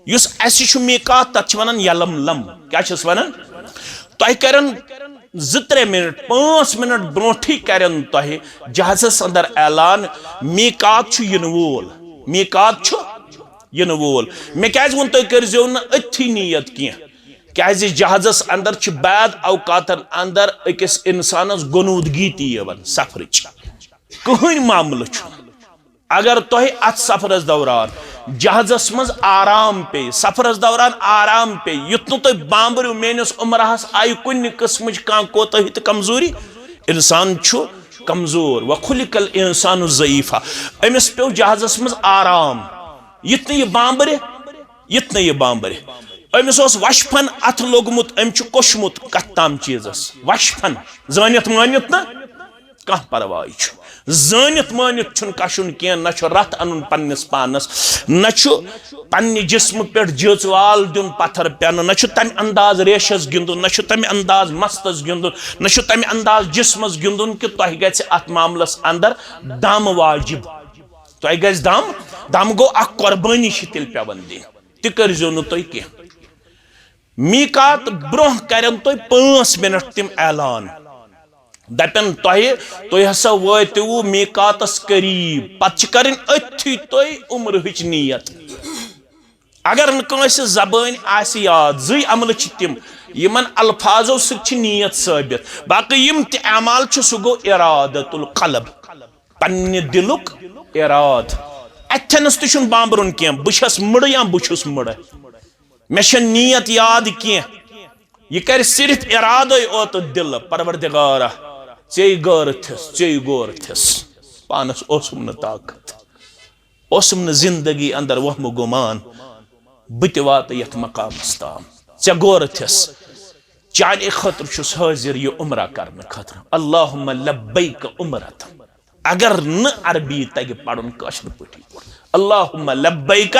یُس اسہِ چھُ میقات، تتھ چھِ ونان یلم لم۔ کیٛاہ چھِس ونان؟ تۄہہِ کرن زٕ ترٛےٚ منٹ، پانٛژھ منٹ برونٛٹھٕے کرن تۄہہِ جہازس اندر اعلان، میقات چھُ یِنہٕ وول، میقات چھُ یِنہٕ وول۔ مےٚ کیازِ ووٚن تُہۍ کٔرزیو نہٕ أتھی نیت کینٛہہ؟ کیازِ جہازس اندر چھِ بعض اوقاتن اندر أکِس انسانس غنودگی تہِ یِوان سفرٕچ۔ کٕہٕنۍ معاملہٕ چھُنہٕ۔ اگر تۄہہِ اتھ سفرس دوران جہازس منٛز آرام پیٚیہِ، سفرس دوران آرام پیٚیہِ، یُتھ نہٕ تُہۍ بامبرِو میٲنِس عمرہس آیہِ کُنہِ قٕسمٕچ کانٛہہ کوتاہی تہٕ کمزوری، انسان چھُ کمزور، وخلق الانسان ضعیفا، أمِس پیوٚو جہازس منٛز آرام، یُتھ نہٕ یہِ بامبرِ، یُتھ نہٕ یہِ بامبرِ۔ أمِس اوس وشفن اتھٕ لوٚگمُت، أمۍ چھُ کوٚشمُت کتھ تام چیٖزس، وشفن، زٲنِتھ مٲنِتھ نہٕ، کانٛہہ پرواے چھُ۔ زٲنِتھ مٲنِتھ چھُنہٕ کشُن کینٛہہ، نہ چھُ رتھ انُن پننِس پانس، نہ چھُ پننہِ جسمہٕ پٮ۪ٹھ جٲژ وال دیُن پتھر پٮ۪نہٕ، نہ چھُ تمہِ انداز ریشس گِنٛدُن، نہ چھُ تمہِ انداز مستس گِنٛدُن، نہ چھُ تمہِ انداز جسمس گِنٛدُن کہِ تۄہہِ گژھِ اتھ معاملس اندر دم واجب۔ تۄہہِ گژھِ دم، دم گوٚو اکھ قربٲنی چھِ تیٚلہِ پٮ۪وان دِنۍ، تہِ کٔرزیو نہٕ تُہۍ کینٛہہ۔ میقات برونٛہہ کرن تُہۍ پانٛژھ منٹ تِم اعلان، دپن تۄہہِ، تُہۍ ہسا وٲتِو میقاتس قریب، پتہٕ چھِ کرٕنۍ أتھی تُہۍ عمرٕچ نیت۔ اگر نہٕ کٲنٛسہِ زبٲنۍ آسہِ یاد، زٕے عملہٕ چھِ تِم، یِمن الفاظو سۭتۍ چھِ نیت ثٲبت۔ باقٕے یِم تہِ اعمال چھِ، سُہ گوٚو ارادت القلب، پننہِ دِلُک ارادٕ۔ اتھٮ۪نس تہِ چھُنہٕ بامبرُن کینٛہہ، بہٕ چھَس مٕڑٕ یا بہٕ چھُس مٕڑٕ۔ مےٚ چھےٚ نیت یاد کینٛہہ۔ یہِ کرِ صرف ارادے اوت دل، پروردگارا، ژے غٲرتھس، ژے غٲرتھس۔ پانس اوسُم نہٕ طاقت، اوسُم نہٕ زندگی اندر وہم و گمان۔ بہٕ تہِ واتہٕ یتھ مقامس تام۔ ژےٚ غٲرتھس، چانہِ خٲطرٕ چھُس حٲضِر یہِ عمرہ کرنہٕ خٲطرٕ۔ اللہم لبیک عمرتن۔ اگر نہٕ عربی تگہِ پرُن، کٲشِر پٲٹھی پوٚر، اللہم لبیک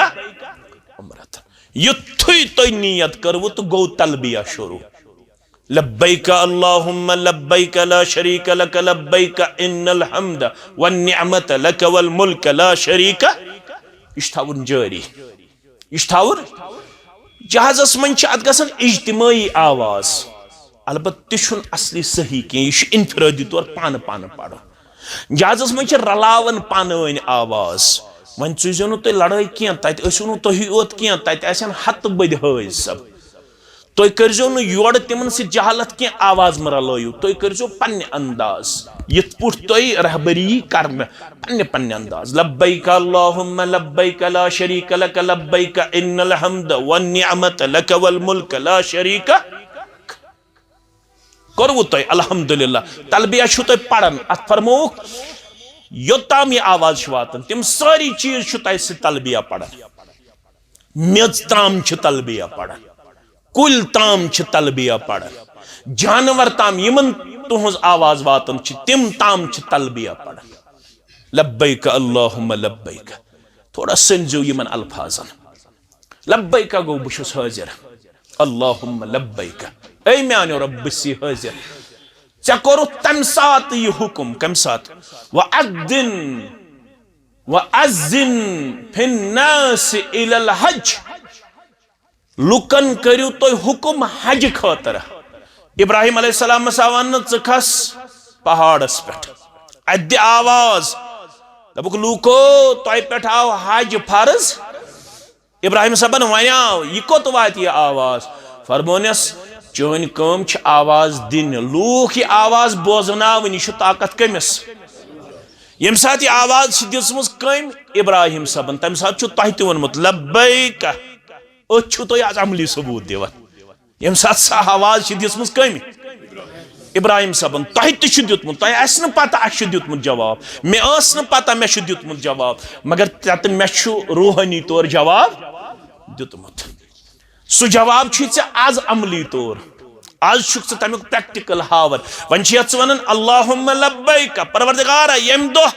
عمرتن۔ یُتھُے تۄہہِ نیت کٔروٕ تہٕ گوٚو تلبیہ شروع۔ لبیک اللہم لبیک لا شریک لک لبیک ان الحمد والنعمت لک والملک لا شریک۔ یہِ چھُ تھاوُن جٲری، یہِ چھُ تھاوُن۔ جہازس منٛز چھِ اتھ گژھان اجتمٲعی آواز، البتہٕ تہِ چھُنہٕ اصلی صحیح کینٛہہ، یہِ چھُ انفرٲدی طور پانہٕ پانہٕ پرُن۔ جہازس منٛز چھِ رلاوان پانہٕ ؤنۍ آواز۔ وۄنۍ ژُزیو نہٕ تُہۍ لڑٲے کینٛہہ، تتہِ ٲسِو نہٕ تُہی یوت کینٛہہ، تتہِ آسن ہتہٕ بٔدۍ حٲج صٲب۔ تُہۍ کٔرزیو نہٕ یورٕ تِمن سۭتۍ جہالت کینٛہہ، آواز مہ رلٲیِو، تُہۍ کٔرزیو پننہِ انداز، یِتھ پٲٹھۍ تُہۍ رہبری کرنہٕ، پننہِ پننہِ انداز۔ لبیک اللہم لبیک، لا شریک لک لبیک، ان الحمد والنعمت لک والملک لا شریک۔ کوٚروٕ تۄہہِ الحمدللہ؟ تلبیہ چھُو تۄہہِ پران، اتھ فرمووُکھ، یوٚتام یہِ آواز چھِ واتان، تِم سٲری چیٖز چھِ تۄہہِ سۭتۍ تلبیہ پران۔ میٚژ تام چھِ تلبیہ پران، کُلۍ تام چھِ تلبیہ پران، جانور تام یِمن تُہنٛز آواز واتان چھِ، تِم تام چھِ تلبیہ پران۔ لبیک اللہم لبیک۔ تھوڑا سٔنزیو یِمن الفاظن۔ لبیک گوٚو، بہٕ چھُس حٲضِر۔ اللہم لبیک۔ اے میانیو رۄب، بہٕ چھُس حٲضِر۔ ژےٚ کوٚرُتھ تمہِ ساتہٕ یہِ حُکم، کمہِ ساتہٕ؟ وَأَذِّن، وَأَذِّن فِي النَّاسِ إِلَى الْحَجِّ۔ لُکن کٔرِو تُہۍ حُکم حجہِ خٲطرٕ۔ ابراہیم علیہ السلامس آو وننہٕ، ژٕ کھس پہاڑس پٮ۪ٹھ، اتہِ دِ آواز، دوٚپُکھ، لوٗکو، تۄہہِ پٮ۪ٹھ آو حج فرض۔ ابراہیم صٲبن ونیاو، یہِ کوٚت واتہِ یہِ آواز؟ فرمونس، چٲنۍ کٲم چھِ آواز دِنۍ، لوٗکھ یہِ آواز بوزناوٕنۍ، یہِ چھُ طاقت کٔمِس؟ ییٚمہِ ساتہٕ یہِ آواز چھِ دِژمٕژ کٔمۍ؟ ابراہیم صٲبن۔ تمہِ ساتہٕ چھُ تۄہہِ تہِ ووٚنمُت، لبیک۔ أتھۍ چھُو تُہۍ آز عملی ثبوٗت دِوان۔ ییٚمہِ ساتہٕ سۄ آواز چھِ دِژمٕژ کٔمۍ؟ ابراہیم صٲبن۔ تۄہہِ تہِ چھُ دیُتمُت، تۄہہِ آسہِ نہٕ پتہ اَسہِ چھُ دیُتمُت جواب، مےٚ ٲس نہٕ پتہ مےٚ چھُ دیُتمُت جواب، مگر تَتہِ مےٚ چھُ روحٲنی طور جواب دیُتمُت۔ سُہ جواب چھُے ژےٚ آز عملی طور، آز چھُکھ ژٕ تَمیُک پریکٹیکل ہاوان۔ وۄنۍ چھِ یَتھ ژٕ وَنان، اللہم لبیک، پروردگارا، ییٚمہِ دۄہ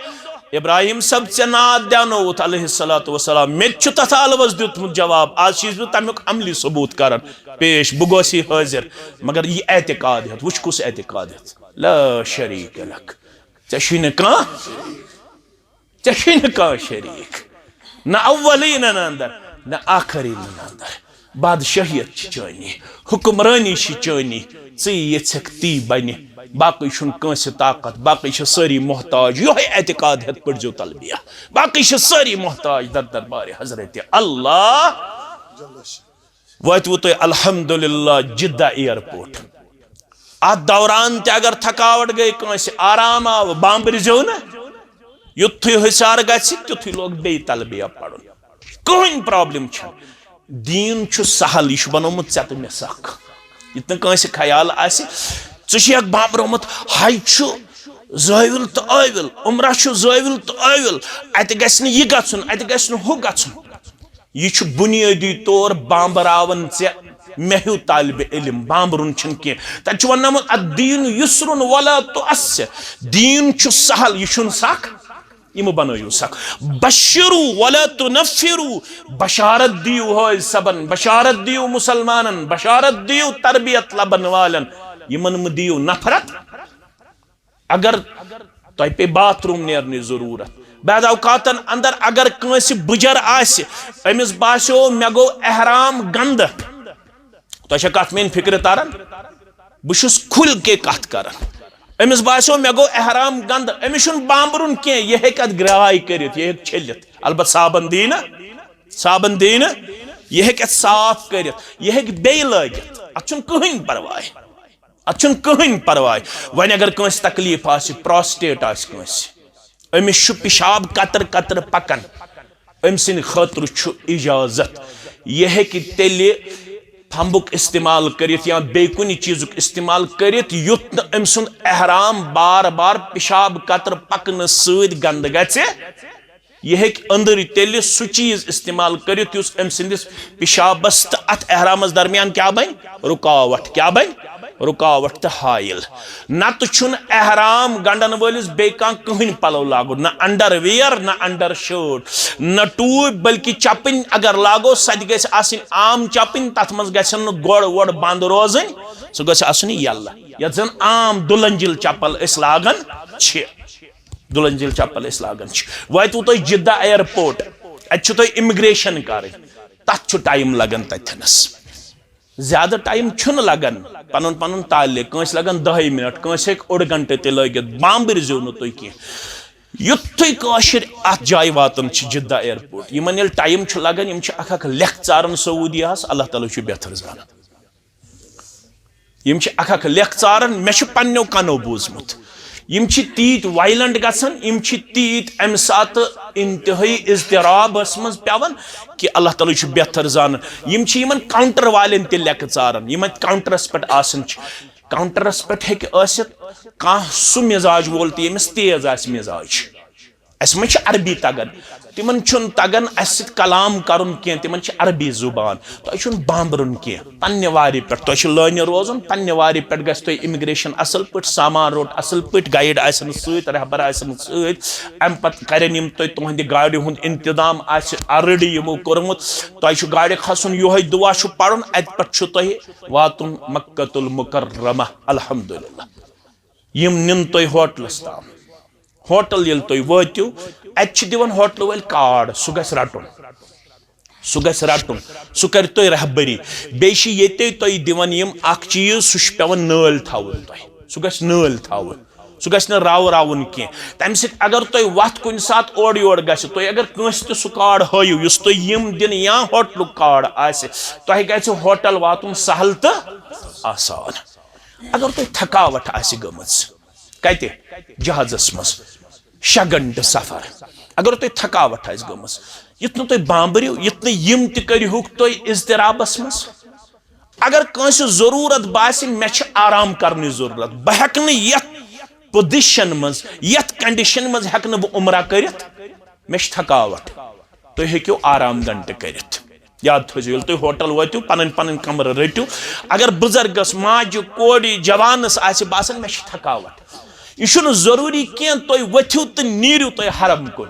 ابراہیم صٲب ژےٚ ناد دیانووُتھ علیہ الصلوۃ والسلام، مےٚ تہِ چھُ تَتھ الوز دیُتمُت جواب، آز چھُس بہٕ تَمیُک عملی ثبوٗت کران پیش، بہٕ گوس یہِ حٲضِر، مگر یہِ اعتقاد ہٮ۪تھ، وٕچھ کُس اعتقاد ہٮ۪تھ، لا شریک لک، ژےٚ چھُے نہٕ کانٛہہ، ژےٚ چھُے نہٕ کانٛہہ شریٖک، نہ اولینن اندر، نہ آخرینن اندر۔ بادشٲہیت چھِ چٲنی، حکمرٲنی چھِ چٲنی، ژٕے یژھکھ تی بنہِ۔ باقٕے چھُنہٕ کٲنٛسہِ طاقت، باقٕے چھِ سٲری محتاج۔ یِہوٚے اعتقاد ہٮ۪تھ پٔرۍزیو تلبیہ، باقٕے چھِ سٲری محتاج در دربارِ حضرت اللہ۔ وٲتوٕ تُہۍ الحمدللہ جدہ ایئرپورٹ۔ اتھ دوران تہِ اگر تھکاوٹ گٔے کٲنٛسہِ، آرام آو، بامبرِزیو نہٕ۔ یُتھُے حصار گژھِ، تیُتھُے لوگ بیٚیہِ تلبیہ پرُن۔ کٕہٕنۍ پرابلم چھنہٕ۔ دیٖن چھُ سہل، یہِ چھُ بنومُت ژےٚ تہٕ مےٚ سخ۔ یُتھ نہٕ کٲنٛسہِ خیال آسہِ، ژٕ چھُ یکھ بامبرومُت، حج چھُ زٲوِل تہٕ ٲوِل، عمرہ چھُ زٲوِل تہٕ ٲوِل، اتہِ گژھِ نہٕ یہِ گژھُن، اتہِ گژھِ نہٕ ہُہ گژھُن۔ یہِ چھُ بُنیٲدی طور بامبراوان ژےٚ مےٚ ہیوٗ طالبِ علم، بامبرُن چھُنہٕ کینٛہہ۔ تَتہِ چھُ وَننومُت، الدین یسر ولا تعسر، دیٖن چھُ سہل، یہِ چھُنہٕ سخ، یہِ مہٕ بنٲیِو سخ۔ بشروا ولا تنفروا، بشارت دِیِو حٲج صٲبن، بشارت دِیِو مُسلمانن، بشارت دِیِو تربیت لبن والٮ۪ن، یِمن مہٕ دِیِو نفرت۔ اگر تۄہہِ پیٚیہِ باتھ روٗم نیرنٕچ ضروٗرت، بعض اوقاتن اندر اگر کٲنٛسہِ بُجر آسہِ، أمِس باسیو مےٚ گوٚو احرام گندٕ، تۄہہِ چھا کتھ میٲنۍ فکرِ تران؟ بہٕ چھُس کھُل کے کتھ کران۔ أمِس باسیو مےٚ گوٚو احرام گندٕ، أمِس چھُنہٕ بامبرُن کینٛہہ، یہِ ہیٚکہِ اتھ گراے کٔرِتھ، یہِ ہیٚکہِ چھٔلِتھ، البتہ صابن دی نہٕ، صابن دی نہٕ، یہِ ہیٚکہِ اتھ صاف کٔرِتھ، یہِ ہیٚکہِ بیٚیہِ لٲگِتھ، اتھ چھُنہٕ کٕہٕنۍ پرواے۔ اتھ چھُنہٕ کٕہٕنۍ پرواے۔ وۄنۍ اگر کٲنٛسہِ تکلیف آسہِ، پراسٹیٹ آسہِ کٲنٛسہِ، أمِس چھُ پِشاب قطرٕ قطرٕ پکان، أمۍ سٕنٛدِ خٲطرٕ چھُ اجازت۔ یہِ ہیٚکہِ تیٚلہِ پھمبُک استعمال کٔرِتھ یا بیٚیہِ کُنہِ چیٖزُک استعمال کٔرِتھ، یُتھ نہٕ أمۍ سُنٛد احرام بار بار پِشاب قطرٕ پکنہٕ سۭتۍ گنٛدٕ گژھِ۔ یہِ ہیٚکہِ أنٛدٕرۍ تیٚلہِ سُہ چیٖز استعمال کٔرِتھ، یُس أمۍ سٕنٛدِس پِشابس تہٕ اتھ احرامس درمیان کیٛاہ بنہِ؟ رُکاوٹھ۔ کیٛاہ بنہِ؟ رُکاوٹھ تہٕ حائل۔ نتہٕ چھُنہٕ احرام گنٛڈن وٲلِس بیٚیہِ کانٛہہ کٕہٕنۍ پلو لاگُن، نہ انڈر ویئر، نہ انڈر شٲرٹ، نہ ٹوٗپۍ، بلکہِ چپٕنۍ اگر لاگو، سۄ تہِ گژھِ آسٕنۍ عام چپٕنۍ، تتھ منٛز گژھن نہٕ گۄڑ وۄڑ بنٛد روزٕنۍ، سُہ گژھِ آسُن یلہٕ، یتھ زن عام دُلنجل چپل أسۍ لاگان چھِ۔ دُلنجل چپل أسۍ لاگان چھِ۔ واتوٕ تۄہہِ جدہ ایئرپورٹ، اتہِ چھُ تۄہہِ امیگریشن کرٕنۍ، تتھ چھُ ٹائم لگان تتھنس۔ زیادٕ ٹایم چھُنہٕ لگان۔ پنُن پنُن تعلق، کٲنٛسہِ لگان دَہے منٹ، کٲنٛسہِ ہیٚکہِ اوٚڑ گھنٹہٕ تہِ لٲگِتھ، بامبرۍ زیو نہٕ تُہۍ کینٛہہ۔ یُتھُے کٲشِر اتھ جایہِ واتان چھِ جدہ ایئرپورٹ، یِمن ییٚلہِ ٹایم چھُ لگان، یِم چھِ اکھ اکھ لیکھ ژاران سعودیہ ہس، اللہ تعالیٰ چھُ بہتر زانان۔ یِم چھِ اکھ اکھ لیکھ ژاران، مےٚ چھُ پننیو کنو بوٗزمُت۔ یِم چھِ تیٖتۍ وایلنٹ گژھان، یِم چھِ تیٖتۍ امہِ ساتہٕ انتہٲئی اضطرابس منٛز پٮ۪وان کہِ اللہ تعالیٰ چھُ بہتر زانان۔ یِم چھِ یِمن کاؤنٹر والٮ۪ن تہِ لیکہٕ ژاران، یِم اتہِ کاؤنٹرس پٮ۪ٹھ آسان چھِ۔ کاؤنٹرس پٮ۪ٹھ ہیٚکہِ ٲسِتھ کانٛہہ سُہ مزاج وول تہِ، ییٚمِس تیز آسہِ مزاج۔ اسہِ منٛز چھِ عربی تگان، تِمن چھُنہٕ تگان اسہِ سۭتۍ کلام کرُن کینٛہہ، تِمن چھِ عربی زبان۔ تۄہہِ چھُنہٕ بامبرُن کینٛہہ، پننہِ وارِ پٮ۪ٹھ، تۄہہِ چھُ لٲنہِ روزُن، پننہِ وارِ پٮ۪ٹھ گژھِ تۄہہِ امیگریشن اصل پٲٹھۍ، سامان روٚٹ اصل پٲٹھۍ، گائیڈ آسن سۭتۍ، رہبر آسن سۭتۍ۔ امہِ پتہٕ کرن یِم تۄہہِ، تُہنٛدِ گاڑِ ہُنٛد انتظام آسہِ آلریڈی یِمو کوٚرمُت۔ تۄہہِ چھُ گاڑِ کھسُن، یِہوٚے دُعا چھُ پرُن، اتہِ پٮ۪ٹھ چھُ تۄہہِ واتُن مکۃ المکرمہ۔ الحمدللہ۔ یِم نِن تُہۍ ہوٹلس تام۔ ہوٹل ییٚلہِ تُہۍ وٲتِو، اتہِ چھِ دِوان ہوٹلہٕ وٲلۍ کارڈ، سُہ گژھِ رٹُن۔ سُہ گژھِ رٹُن، سُہ کرِ تۄہہِ رہبری۔ بیٚیہِ چھِ ییٚتے تۄہہِ دِوان یِم اکھ چیٖز، سُہ چھُ پٮ۪وان نٲلۍ تھاوُن تۄہہِ، سُہ گژھِ نٲلۍ تھاوُن، سُہ گژھِ نہٕ راو راوُن کینٛہہ۔ تمہِ سۭتۍ اگر تۄہہِ وتھ کُنہِ ساتہٕ اورٕ یورٕ گژھِ، تُہۍ اگر کٲنٛسہِ تہِ سُہ کارڈ ہٲیِو یُس تۄہہِ یِم دِنہٕ یا ہوٹلُک کارڈ آسہِ، تۄہہِ گژھِ ہوٹل واتُن سہل تہٕ آسان۔ اگر تۄہہِ تھکاوٹھ آسہِ گٔمٕژ، کتہِ؟ جہازس منٛز شےٚ گھنٹہٕ سفر۔ اگر تۄہہِ تھکاوٹھ آسہِ گٔمٕژ، یُتھ نہٕ تُہۍ بامبرِو، یُتھ نہٕ یِم تہِ کٔرِہُکھ تُہۍ اضطرابس منٛز۔ اگر کٲنٛسہِ ضروٗرت باسہِ، مےٚ چھِ آرام کرنٕچ ضروٗرت، بہٕ ہٮ۪کہٕ نہٕ یتھ پوزیشن منٛز، یتھ کنڈیشن منٛز ہٮ۪کہٕ نہٕ بہٕ عمرہ کٔرِتھ، مےٚ چھِ تھکاوٹھ، تُہۍ ہیٚکِو آرام گھنٹہٕ کٔرِتھ۔ یاد تھٲیزیو، ییٚلہِ تُہۍ ہوٹل وٲتِو، پنٕنۍ پنٕنۍ کمرٕ رٔٹِو۔ اگر بُزرگس، ماجہِ، کورِ، جوانس آسہِ باسان، مےٚ چھِ تھکاوٹھ، یہِ چھُنہٕ ضروٗری کینٛہہ تُہۍ ؤتھِو تہٕ نیٖرِو تُہۍ حرم کُن۔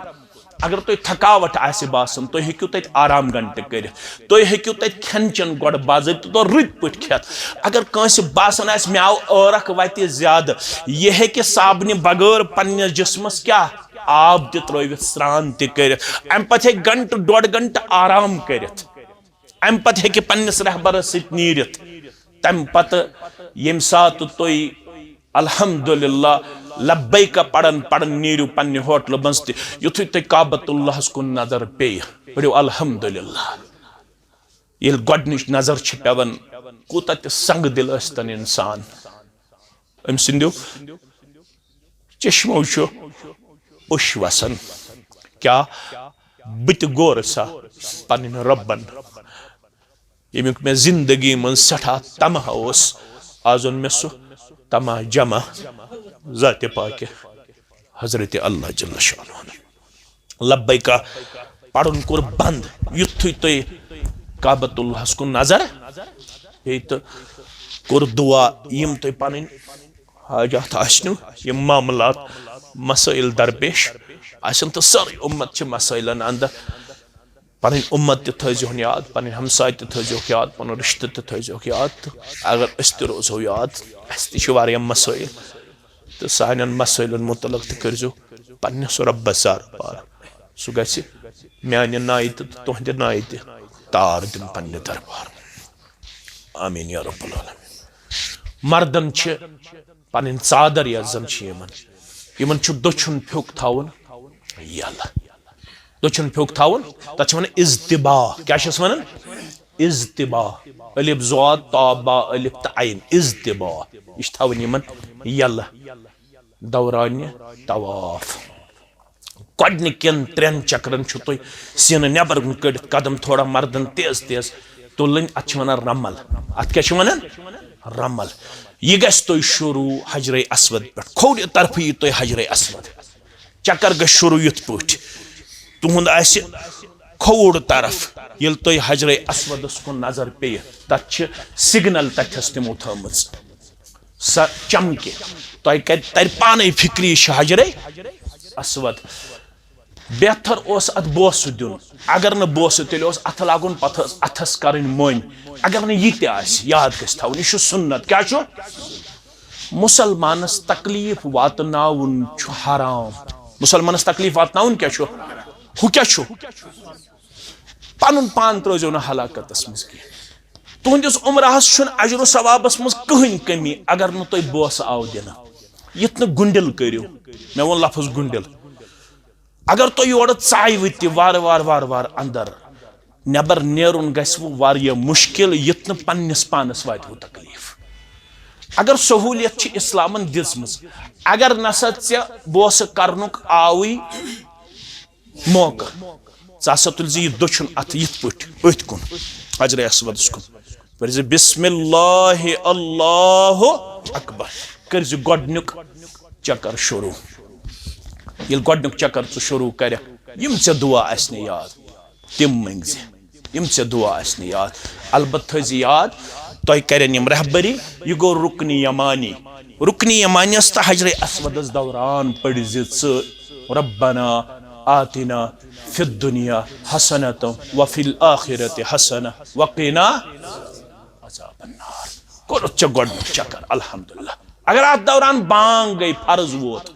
اگر تۄہہِ تھکاوٹھ آسہِ باسان، تُہۍ ہیٚکِو تَتہِ آرام گھنٹہٕ کٔرِتھ، تُہۍ ہیٚکِو تَتہِ کھٮ۪ن چٮ۪ن گۄڈٕ باضٲبطہٕ طور رٕتۍ پٲٹھۍ کھٮ۪تھ۔ اگر کٲنٛسہِ باسان آسہِ، مےٚ آو ٲرکھ وَتہِ زیادٕ، یہِ ہیٚکہِ صابنہِ بغٲر پننِس جسمس کیٛاہ؟ آب تہِ ترٲوِتھ، سرٛان تہِ کٔرِتھ، امہِ پتہٕ ہیٚکہِ گھنٹہٕ ڈۄڈ گھنٹہٕ آرام کٔرِتھ، امہِ پتہٕ ہیٚکہِ پننِس رہبرس سۭتۍ نیٖرِتھ۔ تمہِ پتہٕ ییٚمہِ ساتہٕ تُہۍ الحمدللہ لبیک پران پران نیٖرِو پننہِ ہوٹلہٕ منٛز تہِ، یُتھُے تُہۍ کعبۃ اللہس کُن نظر پیٚیہِ، پٔرِو الحمدللہ۔ ییٚلہِ گۄڈٕنِچ نظر چھِ پٮ۪وان، کوٗتاہ تہِ سنگ دل ٲسۍتن انسان، أمۍ سٕنٛدیو چشمو چھُ اوٚش وسان۔ کیٛاہ؟ بہٕ تہِ گورٕ سا پنٕنۍ رۄبن، ییٚمیُک مےٚ زندگی منٛز سٮ۪ٹھاہ طمع اوس، آز اوٚن مےٚ سُہ طمع جمع ذاتِ پاکہِ حضرت اللہ جل شانہ۔ لبیکا پرُن کوٚر بند، یُتھُے تُہۍ کعبۃ اللہس کُن نظر پیٚیہِ تہٕ کوٚر دعا، یِم تُہۍ پنٕنۍ حاجات آسنو، یِم معاملات، مسائل درپیش آسن، تہٕ سٲرٕے اُمت چھِ مسائلن اندر۔ پنٕنۍ اُمت تہِ تھٲیزِہون یاد، پنٕنۍ ہمساے تہِ تھٲیزِہوکھ یاد، پنُن رشتہٕ تہِ تھٲیزِہوکھ یاد۔ تہٕ اگر أسۍ تہِ روزو یاد، اسہِ تہِ چھِ واریاہ مسائل، تہٕ سانٮ۪ن مسائلن متعلق تہِ کٔرزیو پننِس رۄبس زارٕ پار۔ سُہ گژھِ میانہِ نایہِ تہِ تہٕ تُہنٛدِ نایہِ تہِ تار دیُن پننہِ دربار۔ آمین یا رب العالمین۔ مردن چھِ پنٕنۍ ژادر، یۄس زن چھِ یِمن، یِمن چھُ دٔچھُن پھیُک تھاوُن یلہٕ۔ دٔچھُن پھیُک تھاوُن، تتھ چھِ ونان اضطباء۔ کیٛاہ چھِس ونان؟ اضطباء۔ الف زواد، طا با الف تہٕ عین، اضطباء۔ یہِ چھِ تھاوٕنۍ یِمن یلہٕ دورانِ طواف۔ گۄڈٕنِکٮ۪ن ترٛٮ۪ن چکرن چھُ تُہۍ سینہٕ نٮ۪بر کُن کٔڑِتھ قدم تھوڑا مردن تیز تیز تُلٕنۍ۔ اتھ چھِ ونان رمل۔ اتھ کیٛاہ چھِ ونان؟ رمل۔ یہِ گژھِ تۄہہِ شروع حجرِ اسود پٮ۪ٹھ۔ کھوورِ طرفہٕ یی تۄہہِ حجرِ اسود۔ چکر گژھِ شروع یِتھ پٲٹھۍ۔ تُہُنٛد آسہِ کھووُر طرف۔ ییٚلہِ تۄہہِ حجرِ اسودس کُن نظر پیٚیہِ، تتھ چھِ سگنل تتھس تِمو تھٲومٕژ۔ سۄ چمکہِ۔ تۄہہِ کتہِ ترِ پانے فکرِ، یہِ چھِ حجرِ اسود۔ بہتر اوس اتھ بوسہٕ دیُن۔ اگر نہٕ بوسہٕ، تیٚلہِ اوس اتھٕ لاگُن، پتہٕ ٲس اتھس کرٕنۍ مٔنۍ۔ اگر نہٕ یہِ تہِ آسہِ، یاد گژھِ تھاوُن، یہِ چھُ سُنت۔ کیٛاہ چھُ؟ مسلمانس تکلیف واتناوُن چھُ حرام۔ مسلمانس تکلیف واتناوُن کیٛاہ چھُ؟ ہُہ کیٛاہ چھُ؟ پنُن پان ترٲوزیو نہٕ ہلاکتس منٛز کینٛہہ۔ تُہنٛدِس عمرہس چھُنہٕ اجر و ثوابس منٛز کٕہٕنۍ کٔمی، اگر نہٕ تۄہہِ بوسہٕ آو دِنہٕ۔ یِتھ نہٕ گُنڈِل کٔرِو، مےٚ ووٚن لفظ گُنڈِل۔ اگر تۄہہِ یورٕ ژایوٕ تہِ وارٕ وارٕ وارٕ وارٕ اندر، نٮ۪بر نیرُن گژھِ وۄنۍ واریاہ مُشکِل، یُتھ نہٕ پننِس پانس واتہِ وۄنۍ تکلیف۔ اگر سہوٗلیت چھِ اسلامن دِژمٕژ، اگر نسا ژےٚ بوسہٕ کرنُک آوٕے موقع، ژٕ ہسا تُلۍ زِ یہِ دٔچھُن اتھٕ یِتھ پٲٹھۍ أتھۍ کُن، حجرِ اسودس کُن، پٔرۍ زِ بسم اللہ اللہ اکبر، کٔرۍ زِ گۄڈنیُک چکر شروع۔ ییٚلہِ گۄڈنیُک چکر ژٕ شروع کرکھ، یِم ژےٚ دُعا آسہِ نہٕ یاد، تِم مٔنگۍ زِ۔ یِم ژےٚ دُعا آسہِ نہٕ یاد، البتہٕ تھٲوۍ زِ یاد، تۄہہِ کرن یِم رہبری۔ یہِ گوٚو رُکنِ یمانی۔ رُکنِ یمانیَس تہٕ حجرِ اسودس دوران پٔرۍ زِ ژٕ، ربنا آتنا فی الدنیا حسنة وفی الآخرة حسنة وقنا عذاب النار۔ کوٚرُتھ ژےٚ گۄڈنیُک چکر، الحمدللہ۔ اگر اتھ دوران بانگ گٔے، فرض ووت،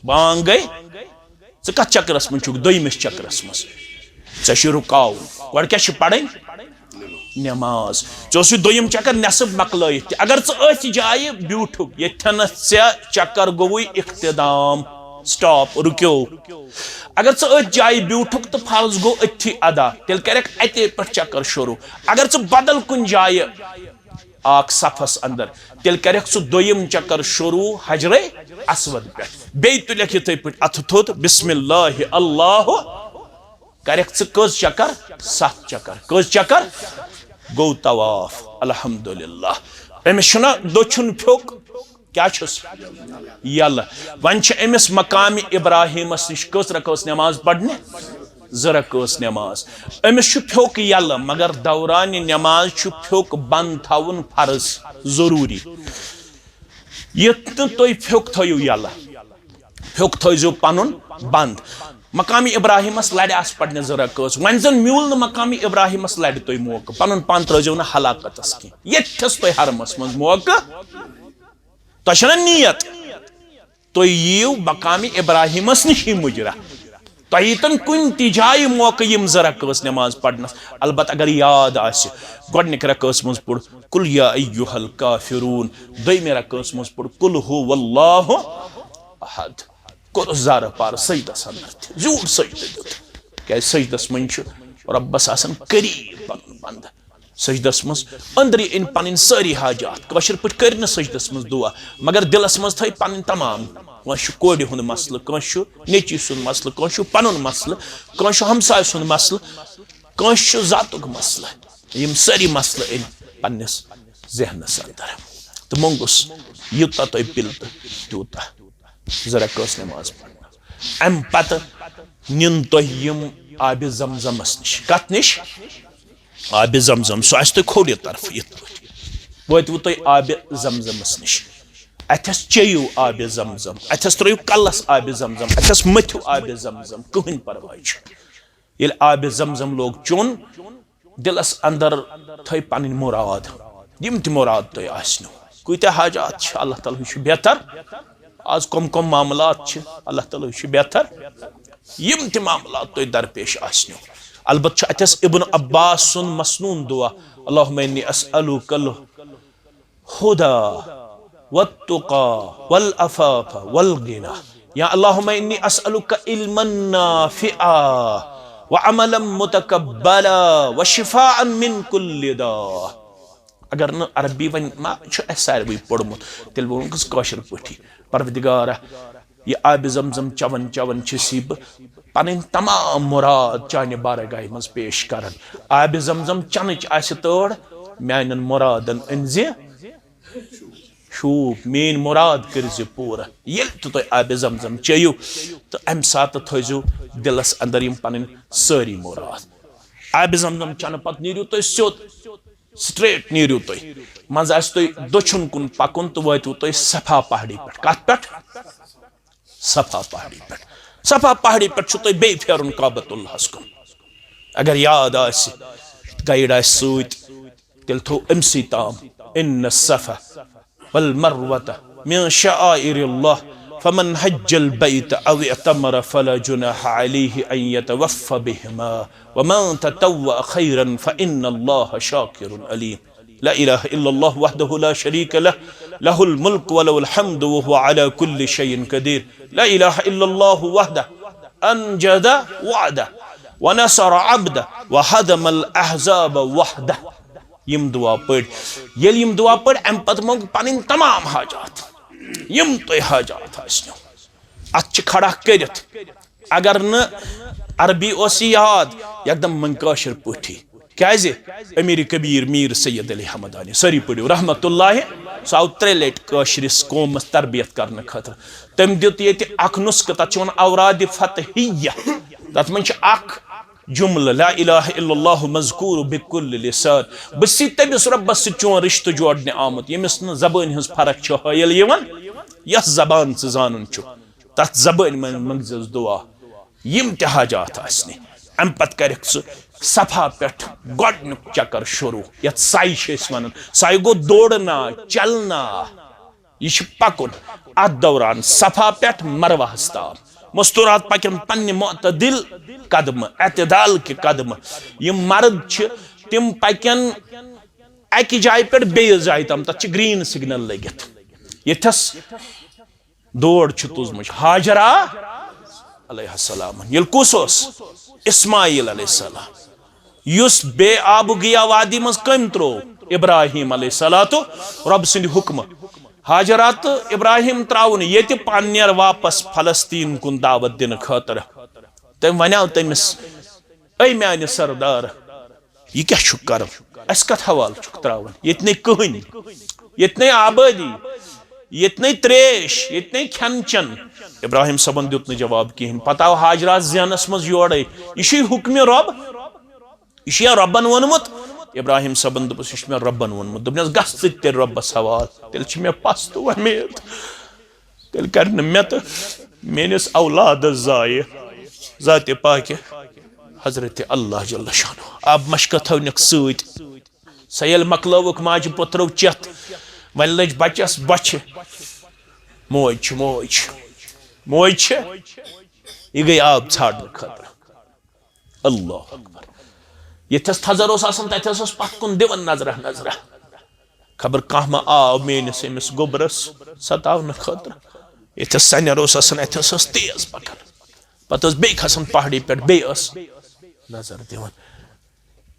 بانگ گٔے، ژٕ کتھ چکرس منٛز چھُکھ؟ دوٚیمِس چکرس منٛز۔ ژےٚ چھُے رُکاوُن۔ گۄڈٕ کیٛاہ چھِ پرٕنۍ؟ نٮ۪ماز۔ ژےٚ اوسُے دوٚیِم چکر نٮ۪صٕف مۄکلٲیِتھ تہِ۔ اگر ژٕ أتھۍ جایہِ بیوٗٹھُکھ، ییٚتھٮ۪نس ژےٚ چکر گوٚوُے اختتام، stop، رُکیو۔ اگر ژٕ أتھۍ جایہِ بیوٗٹھُکھ تہٕ فرض گوٚو أتھی ادا، تیٚلہِ کرکھ اتے پٮ۪ٹھ چکر شروع۔ اگر ژٕ بدل کُنہِ جایہِ آکھ صفس اندر، تیٚلہِ کرکھ ژٕ دوٚیِم چکر شروع حجرے اسود پٮ۪ٹھ۔ بیٚیہِ تُلکھ یِتھے پٲٹھۍ اتھٕ تھوٚد، بسم اللہ اللہ، کرکھ ژٕ کٔژ چکر؟ ستھ چکر۔ کٔژ چکر؟ گوٚو طواف۔ الحمدللہ۔ أمِس چھُنہ دٔچھُن پھیوٚک، کیٛاہ چھُس؟ یلہٕ۔ وۄنۍ چھِ أمِس مقامِ ابراہیمس نِش کٔژ رکٲژ نٮ۪ماز پرنہِ؟ زٕ رکٲژ نٮ۪ماز۔ أمِس چھُ پھیوٚک یلہٕ، مگر دورانِ نٮ۪ماز چھُ پھیوٚک بنٛد تھاوُن فرض، ضروٗری۔ یُتھ نہٕ تُہۍ پھیوٚک تھٲیِو یلہٕ، پھیوٚک تھٲیزیو پنُن بنٛد۔ مقامِ ابراہیمس لرِ آسہٕ پرنہِ زٕ رکٲژ، وۄنۍ زن میوٗل نہٕ مقامِ ابراہیمس لرِ تُہۍ موقعہٕ، پنُن پان ترٲیزیو نہٕ ہلاکتس کینٛہہ۔ ییٚتھس تۄہہِ حرمس منٛز موقعہٕ، تۄہہِ چھےٚ نہ نیت؟ تُہۍ یِیِو مقامِ ابراہیمس نِشی مُجرا۔ تۄہہِ ییٖتن کُنہِ تہِ جایہِ موقعہٕ یِم زٕ رکٲژ نٮ۪ماز پرنس، البتہٕ اگر یاد آسہِ، گۄڈنِکۍ رکٲژ منٛز پوٚر قل یا ایہا الکافرون، دوٚیمہِ رکٲژ منٛز پوٚر قل ھو اللہ احد۔ کوٚرُس زارٕ پارٕ سجدس اندر تہِ، زیوٗٹھ سجدٕ دیُت۔ کیازِ سجدس منٛز چھُ رۄبس آسان قریب پنُن بندٕ۔ سجدس منٛز أنٛدری أنۍ پنٕنۍ سٲری حاجات۔ کٲشِر پٲٹھۍ کٔرۍ نہٕ سجدس منٛز دُعا، مگر دِلس منٛز تھٲے پنٕنۍ تمام۔ کٲنٛسہِ چھُ کورِ ہُنٛد مسلہٕ، کٲنٛسہِ چھُ نیٚچی سُنٛد مسلہٕ، کٲنٛسہِ چھُ پنُن مسلہٕ، کٲنٛسہِ چھُ ہمسایہِ سُنٛد مسلہٕ، کٲنٛسہِ چھُ ذاتُک مسلہٕ۔ یِم سٲری مسلہٕ أنۍ پننِس ذہنس اندر۔ تہٕ مۄنٛگُس، یوٗتاہ تۄہہِ پِل تہٕ تیوٗتاہ۔ زٕ رکٲژ نٮ۪ماز پرنہٕ۔ امہِ پتہٕ نِن تۄہہِ یِم آبِ زمزمس نِش۔ کتھ نِش؟ آبِ زمزم۔ سُہ آسہِ تۄہہِ کھوٚرِ طرفہٕ یِتھ پٲٹھۍ۔ وٲتِوٕ تُہۍ آبِ زمزمس نِش۔ اتھس چیٚیِو آبِ زمزم۔ اتھس ترٲیِو کلس آبِ زمزم۔ اتھس مٔتھِو آبِ زمزم۔ کٕہٕنۍ پرواے چھُنہٕ۔ ییٚلہِ آبِ زمزم لوگ چیوٚن، دِلس اندر تھٲے پنٕنۍ مُراد، یِم تہِ مُراد تۄہہِ آسنو۔ کۭتیاہ حاجات چھِ، اللہ تعالیٰ ہٕے چھُ بہتر۔ آز کۄم کۄم معاملات چھِ، اللہ تعالیٰ ہٕے چھُ بہتر۔ یِم تہِ معاملات تۄہہِ درپیش آسنو۔ البتہٕ چھُ اتھس ابن عباس سُنٛد مسنون دعا، اللہم انی اسألک الہدی والتقی والعفاف والغنی۔ یا اللہم انی اسألک علما نافعا وعملا متقبلا وشفاء من کل داء۔ اگر نہٕ عربی وۄنۍ ما چھُ اَسہِ ساروٕے پوٚرمُت، تیٚلہِ ووٚنُکھ کٲشِر پٲٹھی، پروردگارا، یہِ آبِ زمزم چٮ۪وان چٮ۪وان چھِس بہٕ پنٕنۍ تمام مُراد چانہِ بارگاہہِ منٛز پیش کران۔ آبِ زمزم چنٕچ آسہِ تٲڑ، میانٮ۪ن مُرادن أنۍ زِ شوٗب، میٲنۍ مُراد کٔرۍ زِ پوٗرٕ۔ ییٚلہِ تہِ تُہۍ آبِ زمزم چیٚیِو تہٕ امہِ ساتہٕ تھٲیزیو دِلس اندر یِم پنٕنۍ سٲری مُراد۔ آبِ زمزم چنہٕ پتہٕ نیٖرِو تُہۍ سیوٚد، straight نیٖرِو تُہۍ۔ منٛزٕ آسہِ تۄہہِ دٔچھُن کُن پکُن تہٕ وٲتِو تُہۍ صفا پہاڑی پٮ۪ٹھ۔ کتھ پٮ۪ٹھ؟ صفا پہاڑی پٮ۪ٹھ۔ صفا پہاڑی پٮ۪ٹھ چھُ تۄہہِ بیٚیہِ پھیرُن کعبۃ اللہس کُن۔ اگر یاد آسہِ، guide آسہِ سۭتۍ، تیٚلہِ تھوٚو أمسٕے تام، ان الصفا والمروة من شعائر الله فمن حج البيت أو اعتمر فلا جناح عليه أن يطوف بهما ومن تطوع خيرا فإن الله شاكر عليم۔ لا الہ الا اللہ وحدہ لا شریک لہ، لہ الملک ولہ الحمد وہو علی کل شیء قدیر۔ لا الہ الا اللہ وحدہ انجز وعدہ ونصر عبدہ وہزم الاحزاب وحدہ۔ یم دعا پٔرۍ، ییٚلہِ یم دعا پٔرۍ، امہِ پتہٕ منٛگ پنٕنۍ تمام حاجات، یم تۄہہِ حاجات آسنو۔ اتھ چھِ کھڑا کٔرِتھ۔ اگر نہٕ عربی اوس یہِ یاد، یکدم منٛگۍ کٲشِر پٲٹھی۔ کیازِ؟ امیر کبیر میر سید علی حمدانی، سٲری پٔرِو رحمت اللہ، سُہ آو ترٛےٚ لٹہِ کٲشرِس قومس تربیت کرنہٕ خٲطرٕ۔ تٔمۍ دیُت ییٚتہِ اکھ نسخہٕ، تتھ چھِ وَنان اوراد فتحیہ۔ تتھ منٛز چھِ اکھ جملہٕ، لا الہ الا اللہ مذکور بکل لسان۔ بہٕ چھُسٕے تٔمِس رۄبس سۭتۍ چون رشتہٕ جوڑنہِ آمُت، ییٚمِس نہٕ زبٲنۍ ہٕنٛز فرق چھِ حٲیل یِوان، یۄس زبان ژٕ زانُن چھُکھ۔ تتھ زبٲنۍ منٛز منٛگزٮ۪س دعا، یم تہِ حاجات آسنہِ۔ امہِ پتہٕ کرکھ ژٕ صفا پٮ۪ٹھ گۄڈنیُک چکر شروع، یتھ سعی چھِ أسۍ ونان۔ سعی گوٚو دورنا، چلنا، یہِ چھُ پکُن۔ اتھ دوران صفا پٮ۪ٹھ مروہس تام مستورات پکن پننہِ معتدل قدمہٕ، اعتدال کہِ قدمہٕ۔ یم مرد چھِ، تِم پکن اکہِ جایہِ پٮ۪ٹھ بیٚیِس جایہِ تام، تتھ چھِ گرین سگنل لٔگِتھ۔ ییٚتھس دور چھِ تُجمٕژ ہاجرہ علیہ السلام۔ ییٚلہِ کُس اوس؟ اسماعیل علیہ السلام، یُس بے آب و گیا وادی منٛز کٔمۍ ترٛوو؟ ابراہیم علیہ الصلوۃ، رۄب سٕنٛدِ حُکمہٕ۔ ہاجرہ تہٕ ابراہیم ترٛاوُن ییٚتہِ، پانہٕ نیر واپس فلسطین کُن دعوت دِنہٕ خٲطرٕ۔ تٔمۍ ونیاو تٔمِس، اے میانہِ سردار، یہِ کیٛاہ چھُکھ کران؟ اَسہِ کتھ حوالہٕ چھُکھ ترٛاوان؟ ییٚتہِ نے کٕہٕنۍ، ییٚتہِ نے آبٲدی، ییٚتہِ نے ترٛیش، ییٚتہِ نے کھٮ۪ن چٮ۪ن۔ ابراہیم صٲبن دیُت نہٕ جواب کِہیٖنۍ۔ پتہٕ آو ہاجرہ ذہنس منٛز یورے، یہِ چھُے حُکمِ رۄب، یہِ چھُ یا رۄبن ووٚنمُت؟ ابراہیم صٲبن دوٚپُس، یہِ چھُ مےٚ رۄبن ووٚنمُت۔ دوٚپنس، گژھ ژٕ تہِ تیٚلہِ رۄبس حوالہٕ، تیٚلہِ چھِ مےٚ پستہٕ وۄمید۔ تیٚلہِ کرِ نہٕ مےٚ تہٕ میٲنِس اولادس ضایع ذاتِ پاکہِ حضرت اللہ جل شانہ۔ آب مشکہ تھٲونکھ سۭتۍ۔ سۄ ییٚلہِ مۄکلٲوٕکھ ماجہِ پوٚترو چٮ۪تھ، وۄنۍ لٔج بچس بۄچھِ۔ موج چھِ، موج چھِ، موج چھِ۔ یہِ گٔے آب ژھانڈنہٕ خٲطرٕ۔ اللہ اکبر۔ ییٚتھس تھزر اوس آسان، تتھس اوس پتھ کُن دِوان نظرہ نظرہ۔ خبر کانٛہہ ما آو میٲنِس أمِس گوٚبرس ستاونہٕ خٲطرٕ۔ ییٚتھس سنیر اوس آسان، اتھس ٲس تیز پکان۔ پتہٕ ٲس بیٚیہِ کھسان پہاڑی پٮ۪ٹھ، بیٚیہِ ٲس نظر دِوان۔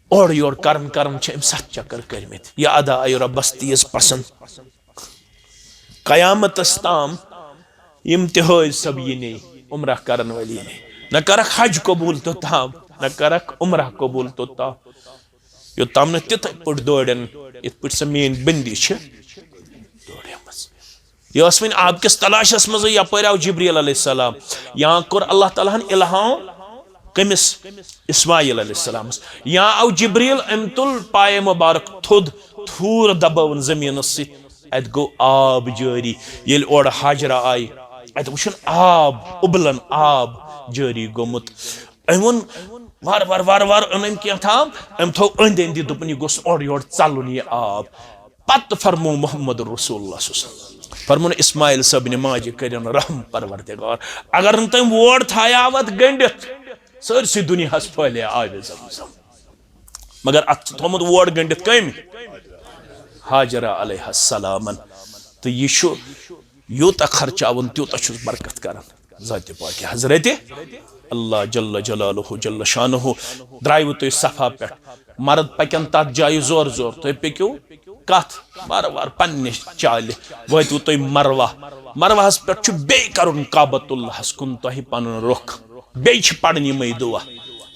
اورٕ یورٕ کران کران چھِ أمۍ ستھ چکر کٔرمٕتۍ۔ یہِ ادا آیہِ رۄبس تیز پسند۔ قیامتس تام یِم تہِ حٲج صٲب یِنی، عمرہ کرن وٲلۍ یِنی، نہ کرکھ حج قبول توٚتام، نہ کرکھ عمرہ قبول توٚتام، یوٚتام نہٕ تِتھے پٲٹھۍ دورن، یِتھ پٲٹھۍ سۄ میٲنۍ بندی چھِ دورمٕژ۔ یہِ ٲس وۄنۍ آب کِس تلاشس منٛزٕے، یپٲرۍ آو جبریل علیہ السلام، یا کوٚر اللہ تعالیٰ ہن الہام کٔمِس؟ اسماعیل علیہ السلامس۔ یا آو جبریل، أمۍ تُل پایہِ مبارک تھوٚد، تھوٗر دبٲوٕن زٔمیٖنس سۭتۍ، اتہِ گوٚو آب جٲری۔ ییٚلہِ اورٕ ہاجرہ آیہِ، اتہِ وٕچھُن آب، اُبلن آب جٲری گوٚمُت۔ أمۍ ووٚن، وارٕ وارٕ وارٕ وارٕ اوٚن أمۍ کینٛہہ تام، أمۍ تھوٚو أنٛدۍ أنٛدۍ، دوٚپُن، یہِ گوٚژھ اورٕ یورٕ ژلُن یہِ آب۔ پتہٕ فرموو محمد رسول اللہ صلی اللہ علیہ وسلم، فرموو اسماعیل صٲبنہِ ماجہِ، کٔرِن رحم پروردگار، اگر نہٕ تٔمۍ ووٹ تھایاو اتھ گٔنڈِتھ، سٲرسٕے دُنیاہس پھٔہلے آبِ زمزم۔ مگر اتھ چھُ تھوٚمُت ووٹ گٔنڈِتھ کٔمۍ؟ ہاجرہ علیہ السلامن۔ تہٕ یہِ چھُ یوٗتاہ خرچاوُن، تیوٗتاہ چھُس برکت کران۔ ذاتِ پاکہِ حضرت اللہ جل جلالہ جل شانہ درٛایوٕ تُہۍ صفا پٮ۪ٹھ۔ مرد پکن تتھ جایہِ زورٕ زورٕ، تُہۍ پٔکِو کتھ؟ وارٕ وارٕ پننہِ چالہِ وٲتِو تُہۍ مروہ۔ مروہس پٮ۪ٹھ چھُ بیٚیہِ کرُن کعبۃ اللہس کُن تۄہہِ پنُن رُخ۔ بیٚیہِ چھِ پرٕنۍ یِمے دعا،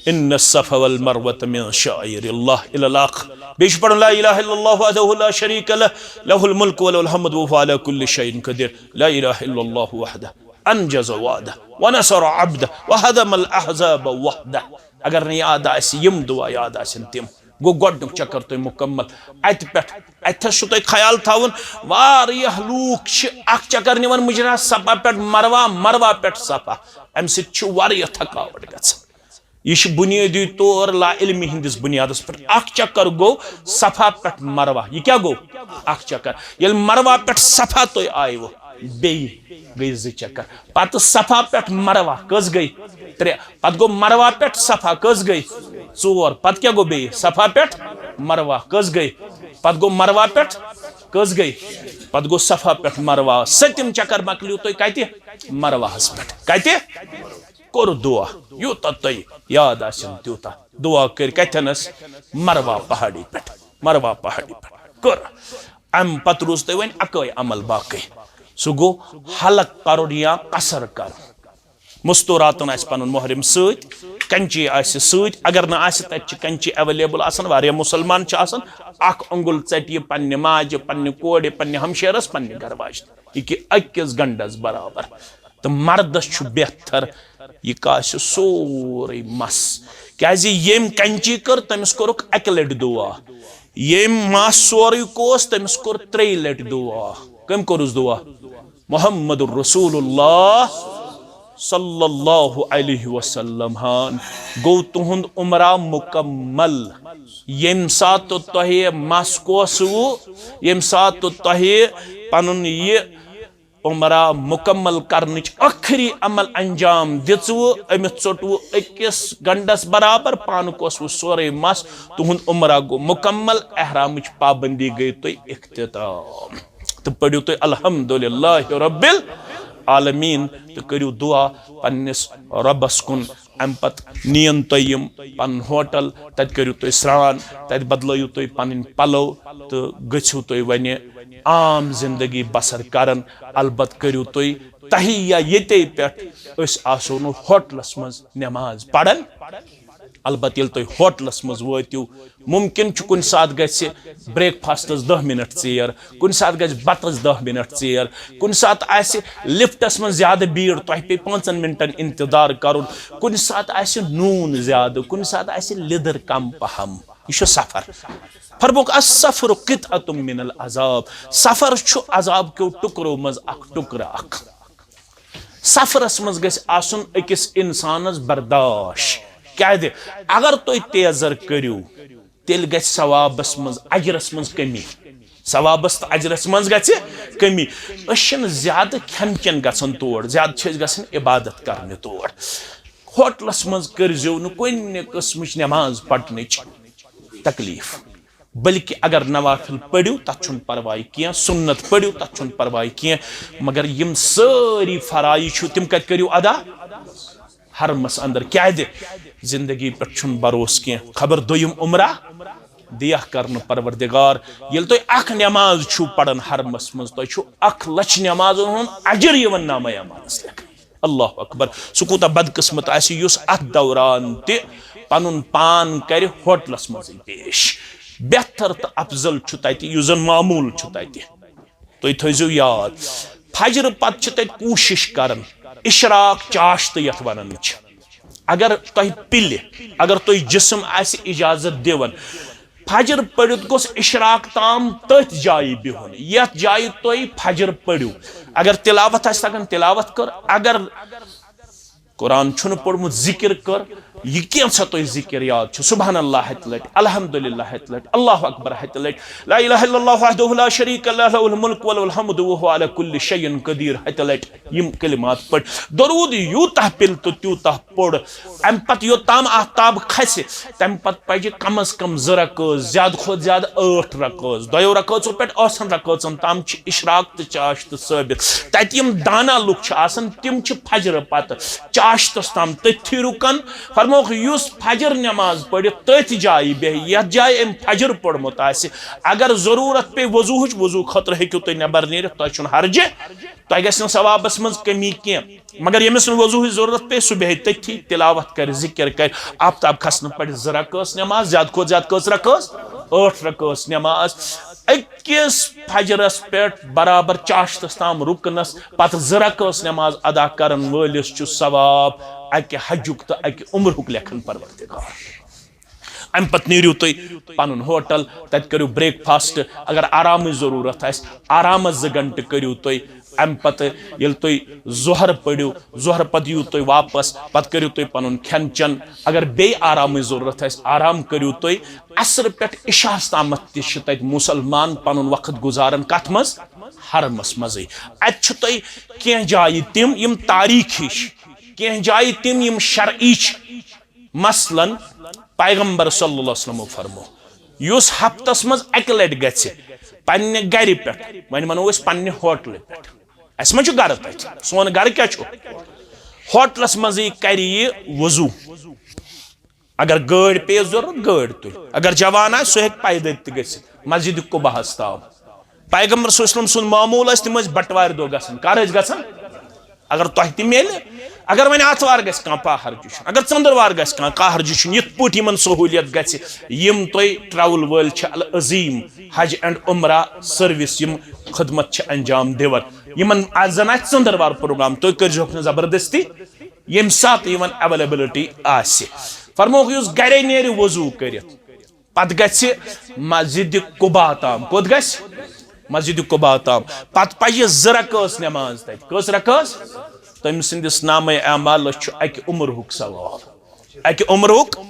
ان الصفا والمروة من شعائر اللہ الی الاخر۔ بیٚیہِ چھِ پرُن لا الہ الا اللہ وحدہ لا شریک لہ، لہ الملک ولہ الحمد وہو علی کل شیء قدیر، لا الہ الا اللہ وحدہ انجز وعدہ ونصر عبدہ وہزم الاحزاب وحدہ۔ اگر نہٕ یاد آسہِ، یِم دعا یاد آسن تِم۔ گوٚو گۄڈنیُک چکر تۄہہِ مُکمل۔ اتہِ پٮ۪ٹھ، اتہِ چھُ تۄہہِ خیال تھاوُن، واریاہ لوٗکھ چھِ اکھ چکر نِوان مُجرا صفا پٮ۪ٹھ مروہ، مروہ پٮ۪ٹھ صفا۔ امہِ سۭتۍ چھُ واریاہ تھکاوٹ گژھان۔ یہِ چھُ بُنیٲدی طور لا علمی ہٕنٛدِس بُنیادس پٮ۪ٹھ۔ اکھ چکر گوٚو صفا پٮ۪ٹھ مروہ۔ یہِ کیٛاہ گوٚو؟ اکھ چکر۔ ییٚلہِ مروہ پٮ۪ٹھ صفا تُہۍ آیوٕ، بیٚیہِ گٔے زٕ چکر۔ پتہٕ صفا پٮ۪ٹھ مروہ کٔژ گٔے؟ ترٛےٚ۔ پتہٕ گوٚو مروہ پٮ۪ٹھ صفا کٔژ گٔے؟ ژور۔ پتہٕ کیٛاہ گوٚو بیٚیہِ؟ صفا پٮ۪ٹھ مروہ کٔژ گٔے؟ پتہٕ گوٚو مروہ پٮ۪ٹھ کٔژ گٔے؟ پتہٕ گوٚو صفا پٮ۪ٹھ مروہ۔ سٔتِم چکر مۄکلیو تۄہہِ کتہِ؟ مروہس پٮ۪ٹھ۔ کتہِ؟ کوٚر دعا، یوٗتاہ تۄہہِ یاد آسن تیوٗتاہ۔ دعا کٔرۍ کتھنس؟ مروہ پہاڑی پٮ۪ٹھ، مروہ پہاڑی پٮ۪ٹھ کٔر۔ امہِ پتہٕ روٗز تۄہہِ وۄنۍ اکٲے عمل باقٕے، سُہ گوٚو حلق کرُن یا قصر کرُن۔ مستوراتن آسہِ پنُن محرم سۭتۍ، کینچی آسہِ سۭتۍ، اگر نہٕ آسہِ، تتہِ چھِ کینچی اویلیبل آسان، واریاہ مسلمان چھِ آسان، اکھ انگُل ژٹہِ یہِ پننہِ ماجہِ، پننہِ کورِ، پننہِ ہمشیرس، پننہِ گرٕ واجہِ، یہِ کہِ أکِس گنڈس برابر۔ تہٕ مردس چھُ بہتر یہِ کاسہِ سورُے مس، کیازِ ییٚمۍ کینچی کٔر، تٔمِس کوٚرُکھ اکہِ لٹہِ دعا، ییٚمۍ مس سورُے کوس، تٔمِس کوٚر ترٛیٚیہِ لٹہِ دعا۔ کٔمۍ کوٚرُس دعا؟ محمد رسول اللہ صلی اللہ علیہ وسلم ہان۔ گوٚو تُہُنٛد عمرہ مکمل۔ ییٚمہِ ساتہٕ تۄہہِ مس کوسوٕ، ییٚمہِ ساتہٕ تۄہہِ پنُن یہِ عمرہ مکمل کرنٕچ ٲخری عمل انجام دِژوٕ، أمِس ژوٚٹوٕ أکِس گنڈس برابر، پانہٕ کوسوٕ سورُے مس، تُہُنٛد عمرہ گوٚو مکمل، احرامٕچ پابندی گٔے تۄہہِ اختتام۔ تہٕ پٔرِو تُہۍ الحمدللہ رب العالمین تہٕ کٔرِو دعا پننِس رۄبس کُن۔ امہِ پتہٕ نِیَن تُہۍ یِم پنُن ہوٹل، تتہِ کٔرِو تُہۍ سرٛان، تتہِ بدلٲیِو تُہۍ پنٕنۍ پلو تہٕ گٔژھِو تُہۍ وۄنۍ عام زندگی بسر کرن۔ البتہٕ کٔرِو تُہۍ تہیا ییٚتے پٮ۪ٹھ، أسۍ آسو نہٕ ہوٹلس منٛز نماز پران۔ البتہٕ ییٚلہِ تُہۍ ہوٹلس منٛز وٲتِو، مُمکِن چھُ کُنہِ ساتہٕ گژھِ breakfastس دَہ مِنٹ ژیر، کُنہِ ساتہٕ گژھِ بتس دَہ مِنٹ ژیر، کُنہِ ساتہٕ آسہِ liftس منٛز زیادٕ بیٖڑ، تۄہہِ پیٚیہِ پانٛژن مِنٹن انتظار کرُن، کُنہِ ساتہٕ آسہِ نوٗن زیادٕ، کُنہِ ساتہٕ آسہِ لیٚدٕر کم پہم۔ یہِ چھُ سفر۔ فرمووُکھ، "السفر قطعة من العذاب"، سفر چھُ عذاب کیو ٹُکرو منٛز اکھ ٹُکرٕ اکھ۔ سفرس منٛز گژھِ آسُن أکِس انسانس برداش۔ کیازِ؟ اگر تُہۍ تیزر کٔرِو، تیٚلہِ گژھِ ثوابس منٛز، اجرس منٛز کمی۔ ثوابس تہٕ اجرس منٛز گژھِ کمی۔ أسۍ چھِنہٕ زیادٕ کھٮ۪ن چٮ۪ن گژھان تور، زیادٕ چھِ أسۍ گژھان عبادت کرنہِ تور۔ ہوٹلس منٛز کٔرزیو نہٕ کُنہِ قٕسمٕچ نماز پرنٕچ تکلیف۔ بلکہ اگر نوافل پٔرِو، تتھ چھُنہٕ پرواے کینٛہہ، سُنت پٔرِو، تتھ چھُنہٕ پرواے کینٛہہ، مگر یِم سٲری فرائض چھِو، تِم کتہِ کٔرِو ادا؟ حرمس اندر۔ کیازِ؟ زندگی پٮ۪ٹھ چھُنہٕ بھروسہٕ کینٛہہ، خبر دوٚیِم عمرہ دِیہ کرنہٕ پروردگار۔ ییٚلہِ تُہۍ اکھ نماز چھِو پران حرمس منٛز، تۄہہِ چھُ اکھ لچھ نمازن ہُنٛد اجر یِوان نامہ اعمالس لیکھنہٕ۔ اللہ اکبر۔ سُہ کوٗتاہ بدقسمت آسہِ یُس اتھ دوران تہِ پنُن پان کرِ ہوٹلس منٛزٕے پیش۔ بہتر تہٕ افضل چھُ تتہِ، یُس زن معمول چھُ تتہِ۔ تُہۍ تھٲیزیو یاد، فجرٕ پتہٕ چھِ تتہِ کوٗشش کران، اشراق چاشتہٕ یتھ ونان چھِ۔ اگر تۄہہِ پِلہِ، اگر تۄہہِ جسم آسہِ اجازت دِوان، فجر پٔرِتھ گوٚژھ اشراق تام تٔتھۍ جایہِ بِہُن، یتھ جایہِ تُہۍ فجر پٔرِو۔ اگر تلاوت آسہِ تگان، تلاوت کٔر۔ اگر قرآن چھُنہٕ پوٚرمُت، ذکر کٔر۔ یہِ کینٛژھا تۄہہِ ذکر یاد چھُ، سبحان اللہ ہتہِ لٹہِ، الحمدللہ ہتہِ لٹہِ، اللہ اکبر ہتہِ لٹہِ، لا الہ الا اللہ وحدہ لا شریک لہ، لہ الملک و لہ الحمد و هو علی کل شیء قدیر ہتہِ لٹہِ۔ یِم کلمات پٔرۍ، درود یوٗتاہ پِل تہٕ تیوٗتاہ پوٚر۔ امہِ پتہٕ یوٚتام آفتاب کھسہِ، تمہِ پتہٕ پزِ کم از کم زٕ رکٲژ، زیادٕ کھۄتہٕ زیادٕ ٲٹھ رکٲژ۔ دۄیو رکٲژو پٮ۪ٹھ ٲٹھن رکٲژن تام چھِ اشراق تہٕ چاشتہٕ ثٲبت۔ تتہِ یِم دانا لُکھ چھِ آسان، تِم چھِ فجرٕ پتہٕ چاشتس تام تٔتھی رُکان۔ فرمووُکھ، یُس فجر نماز پٔرِتھ تٔتھۍ جایہِ بیٚہہِ، یتھ جایہِ أمۍ فجر پوٚرمُت آسہِ، اگر ضروٗرت پیٚیہِ وضوٗہٕچ، وضوٗ خٲطرٕ ہیٚکِو تُہۍ نٮ۪بر نیٖرِتھ، تۄہہِ چھُنہٕ حرجہِ، تۄہہِ گژھِ نہٕ ثوابس منٛز کمی کینٛہہ۔ مگر ییٚمِس نہٕ وضوٗہٕچ ضروٗرت پیٚیہِ، سُہ بیٚہہِ تٔتھی، تلاوت کرِ، ذکر کرِ، آفتاب کھسنہٕ پتہٕ زٕ رکٲژ نماز، زیادٕ کھۄتہٕ زیادٕ کٔژ رکٲژ؟ ٲٹھ رکٲژ نماز۔ أکِس فجرس پٮ۪ٹھ برابر چاشتس تام رُکنس پتہٕ زٕ رکٲژ نماز ادا کرن وٲلِس چھُ ثواب اکہِ حجُک تہٕ اکہِ عمرُک لیکھان پروردگار۔ امہِ پتہٕ نیٖرِو تُہۍ پنُن ہوٹل، تتہِ کٔرِو breakfast۔ اگر آرامٕچ ضروٗرت آسہِ، آرامس زٕ گنٹہٕ کٔرِو تُہۍ۔ امہِ پتہٕ ییٚلہِ تُہۍ ظہر پٔرِو، ظہر پتہٕ یِیِو تُہۍ واپس، پتہٕ کٔرِو تُہۍ پنُن کھٮ۪ن چٮ۪ن۔ اگر بیٚیہِ آرامٕچ ضروٗرت آسہِ، آرام کٔرِو تُہۍ۔ عصر پٮ۪ٹھ عشاہس تامتھ تہِ چھِ تتہِ مسلمان پنُن وقت گُزاران۔ کتھ منٛز؟ حرمس منٛزٕے۔ اتہِ چھِ تۄہہِ کینٛہہ جایہِ تِم، یِم تاریخی چھِ، کینٛہہ جایہِ تِم، یِم شرعی چھِ۔ مثلاً، پیغمبر صلی اللہ علیہ وسلمو فرمو، یُس ہفتس منٛز اکہِ لٹہِ گژھِ پننہِ گرِ پٮ۪ٹھ، وۄنۍ ونو أسۍ پننہِ ہوٹلہٕ پٮ۪ٹھ، اسہِ ما چھُ گرٕ تتہِ؟ سون گرٕ کیٛاہ چھُ؟ ہوٹلس منٛزٕے کرِ یہِ وضو۔ اگر گٲڑۍ پیٚیہِ ضروٗرت، گٲڑۍ تُلہِ۔ اگر جوان آسہِ، سُہ ہیٚکہِ پیدل تہِ گٔژھِتھ مسجد قباہس تام۔ پیغمبر صلی اللہ علیہ وسلم سُنٛد معموٗل ٲسۍ، تِم ٲسۍ بٹوارِ دۄہ گژھان۔ کر ٲسۍ گژھان؟ اگر تۄہہِ تہِ میلہِ، اگر وۄنۍ آتھوار گژھِ کانٛہہ، پاہر جُشُن، اگر ژٔنٛدٕروار گژھِ کانٛہہ، قہر جُشُن، یِتھ پٲٹھۍ یِمن سہوٗلیت گژھِ، یِم تۄہہِ ٹریول وٲلۍ چھِ العظیم حج اینڈ عمرہ سروس، یِم خدمت چھِ انجام دِوان، یِمن آز زن آسہِ ژٔنٛدٕروار پروگرام، تُہۍ کٔرۍزیوکھ نہٕ زبردستی، ییٚمہِ ساتہٕ یِمن اویلیبلٹی آسہِ۔ فرمووُکھ، یُس گرے نیرِ وضوٗ کٔرِتھ، پتہٕ گژھِ مسجد قباء تام۔ کوٚت گژھِ؟ مسجد قباء تام۔ پتہٕ پرِ زٕ رکٲژ نماز تتہِ۔ کٔژ رکٲژ؟ تٔمۍ سٕنٛدِس نامہ اعمالس چھُ اکہِ عمرُک ثواب، اکہِ عمرُک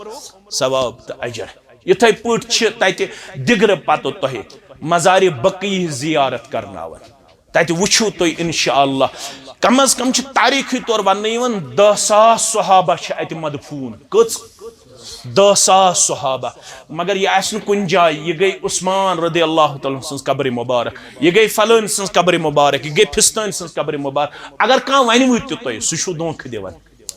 ثواب تہٕ اجر۔ یِتھے پٲٹھۍ چھِ تتہِ دِگرٕ پتہٕ تۄہہِ مزارِ بقیع زیارت کرناوان۔ تتہِ وٕچھِو تُہۍ انشاءاللہ، کم از کم چھِ تاریخی طور وننہٕ یِوان دہ ساس صحابہ چھِ اتہِ مدفون۔ کٔژ؟ دہ ساس صحابہ۔ مگر یہِ آسہِ نہٕ کُنہِ جایہِ، یہِ گٔے عثمان رضی اللہ تعالیٰ عنہ سٕنٛز قبرِ مبارک، یہِ گٔے فلٲنۍ سٕنٛز قبرِ مبارک، یہِ گٔے فستٲنۍ سٕنٛز قبرِ مبارک۔ اگر کانٛہہ ونہِ وٕ تہِ تۄہہِ، سُہ چھُو دھونٛکھٕ دِوان۔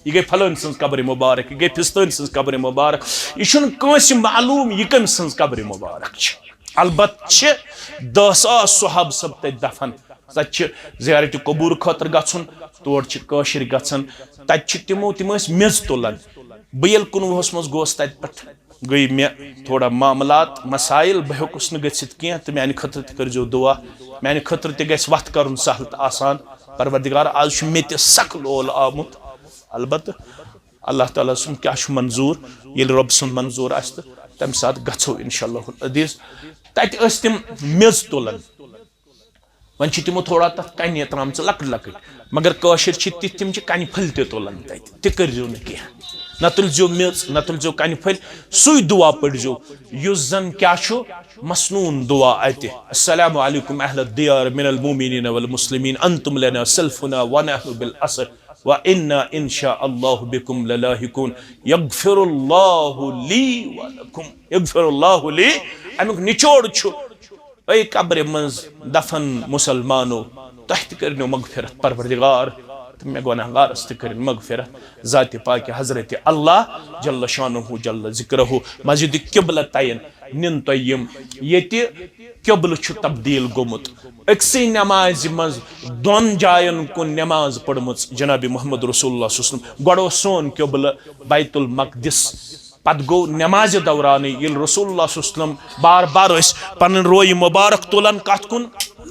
یہِ گٔے فلٲنۍ سٕنٛز قبرِ مبارک، یہِ گٔے فستٲنۍ سٕنٛز قبرِ مبارک۔ یہِ چھُنہٕ کٲنٛسہِ معلوٗم یہِ کٔمۍ سٕنٛز قبرِ مبارک چھِ۔ البتہ چھِ دہ ساس صحابہٕ سب تتہِ دفن۔ تتہِ چھِ زیارت قبور خٲطرٕ گژھُن، تور چھِ کٲشِرۍ گژھان۔ تتہِ چھِ تِمو، تِم ٲسۍ میٚژ تُلان۔ بہٕ ییٚلہِ کُنوُہس منٛز گوس، تتہِ پٮ۪ٹھ گٔے مےٚ تھوڑا معاملات، مسائل، بہٕ ہیوٚکُس نہٕ گٔژھِتھ کینٛہہ، تہٕ میانہِ خٲطرٕ تہِ کٔرۍزیو دُعا۔ میانہِ خٲطرٕ تہِ گژھِ وتھ کرُن سہل تہٕ آسان۔ پروردگار، آز چھُ مےٚ تہِ سخ لول آمُت۔ البتہ اللہ تعالیٰ سُنٛد کیٛاہ چھُ منظوٗر، ییٚلہِ رۄب سُنٛد منظوٗر آسہِ تہٕ تَمہِ ساتہٕ گژھو انشاء اللہ العزیز۔ تَتہِ ٲسۍ تِم میٚژ تُلان، وۄنۍ چھِ تِمو تھوڑا تَتھ کَنہِ ترٛامژٕ لۄکٕٹۍ لۄکٕٹۍ، مگر کٲشِرۍ چھِ تِتھۍ، تِم چھِ کَنہِ پھٔلۍ تہِ تُلان تَتہِ۔ تہِ کٔرۍزیو نہٕ کینٛہہ، نہ تُلۍزیو میٚژ، نہ تُلۍزیو کَنہِ پھٔلۍ، سُے دُعا پٔرۍزیو یُس زَن کیٛاہ چھُ، مسنون دُعا اَتہِ، السلام علیکم اہل الدیار من المؤمنین والمسلمین، انتم لنا سلفنا ونحن بالعصر، و انا ان شاء اللہ بکم للاحقون، یغفر اللہ لی و لکم، یغفر اللہ لی۔ امیُک نچوڑ چھُ، اے قبرِ منٛز دفن مسلمانو، تۄہہِ تہِ کٔرِنو مغفرت پروردگار، تہٕ مےٚ گۄناہ گارس تہِ کٔرِن مغفرت ذاتِ پاکِ حضرت اللہ جل شانہ جل ذکرہ۔ مسجد قبلہ تعین نِن تۄہہِ یِم، ییٚتہِ قبلہٕ چھُ تبدیل گوٚمُت۔ أکسٕے نمازِ منٛز دۄن جاین کُن نماز پٔرمٕژ جناب محمد رسول اللہ صلی اللہ علیہ وسلم۔ گۄڈٕ اوس سون قبلہٕ بیت المقدس، پتہٕ گوٚو نمازِ دورانٕے، ییٚلہِ رسول اللہ صلی اللہ علیہ وسلم بار بار ٲسۍ پنٕنۍ رویہِ مبارک تُلان کتھ کُن؟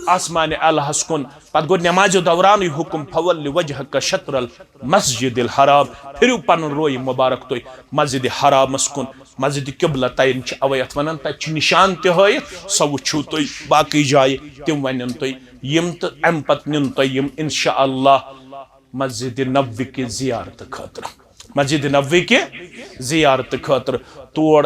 آسمانِ الہس کُن۔ پتہٕ گوٚو نمازِ دورانٕے حکم، فول وجہک شطر المسجد الحرام، پھِرِو پنُن رویہِ مبارک تُہۍ مسجدِ حرامس کُن۔ مسجد قبلہ تعین چھِ اوے اتھ ونان، تتہِ چھِ نشان تہِ ہٲیِتھ، سۄ وٕچھِو تُہۍ۔ باقٕے جایہِ تِم ونن تُہۍ یِم، تہٕ امہِ پتہٕ نِن تۄہہِ یِم انشاءاللہ مسجد نبوی کہِ زیارتہٕ خٲطرٕ۔ مسجد نبوی کہِ زیارتہٕ خٲطرٕ تور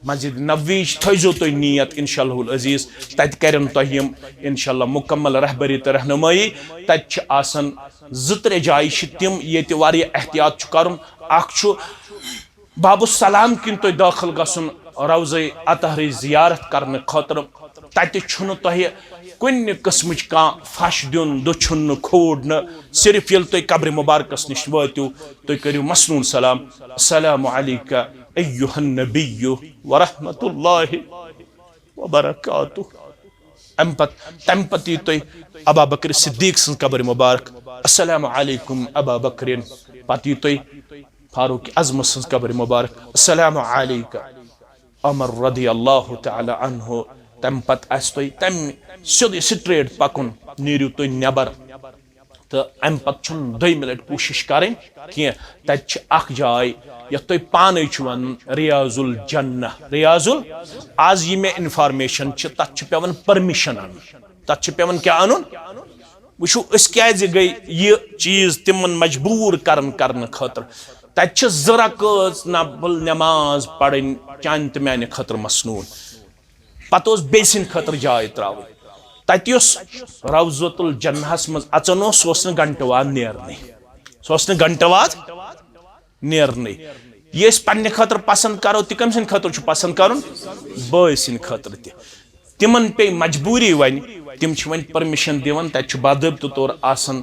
مسجد نبوی تھٲیزیو تُہۍ نیت انشاءاللہ العزیز، تتہِ کرن تۄہہِ یِم انشاءاللہ مکمل رہبری تہٕ رہنمٲیی۔ تتہِ چھِ آسان زٕ ترٛےٚ جایہِ چھِ تِم ییٚتہِ واریاہ احتیاط چھُ کرُن۔ اکھ چھُ باب السلام کِنۍ تۄہہِ دٲخل گژھُن روضہ اطہرٕچ زیارت کرنہٕ خٲطرٕ۔ تتہِ چھُنہٕ تۄہہِ کُنہِ قٕسمٕچ کانٛہہ پھش دیُن، دٔچھُن نہٕ، کھوڑ نہٕ۔ صرف ییٚلہِ تُہۍ قبرِ مبارکس نِش وٲتِو، تُہۍ کٔرِو مسنون سلام، السلام علیک ایُّہَ النبی ورحمۃ اللہ وبرکاتہ۔ امہِ پتہٕ، تمہِ پتہٕ یی تُہۍ ابا بکر صدیق سٕنٛز قبر مبارک، السلام علیکم ابا بکرین۔ پتہٕ یی تُہۍ فاروق اعظم سٕنٛز قبر مبارک، السلام علیک عمر رضی اللہ تعالی عنہ۔ تمہِ پتہٕ آسہِ تۄہہِ تمہِ سیوٚدُے straight پکُن، نیٖرِو تُہۍ نٮ۪بر۔ تہٕ امہِ پتہٕ چھُنہٕ دوٚیمہِ لٹہِ کوٗشش کرٕنۍ کینٛہہ۔ تتہِ چھِ اکھ جاے یتھ تُہۍ پانے چھِو ونان ریاض الجنہ۔ ریاض ال-، آز یہِ مےٚ information چھِ، تتھ چھِ پٮ۪وان permission انُن۔ تتھ چھِ پٮ۪وان کیٛاہ انُن؟ وٕچھِو، أسۍ کیٛازِ گٔے یہِ چیٖز تِمن مجبوٗر کرن کرنہٕ خٲطرٕ؟ تتہِ چھِ زٕ رکٲژ نفل نماز پرٕنۍ چانہِ تہٕ میانہِ خٲطرٕ مسنون۔ پتہٕ اوس بیٚیہِ سٕنٛدِ خٲطرٕ جاے ترٛاوٕنۍ۔ تتہِ یُس روضۃ الجنہس منٛز اژان اوس، سُہ اوس نہٕ گھنٹہٕ واد نیرنٕے۔ سُہ اوس نہٕ گھنٹہٕ واد نیرنٕے۔ یہِ أسۍ پننہِ خٲطرٕ پسند کرو، تہِ کٔمۍ سٕنٛدِ خٲطرٕ چھُ پسند کرُن؟ بٲے سٕنٛدِ خٲطرٕ تہِ۔ تِمن پیٚیہِ مجبوٗری وۄنۍ، تِم چھِ وۄنۍ پٔرمِشن دِوان، تتہِ چھُ باضٲبطہٕ طور آسان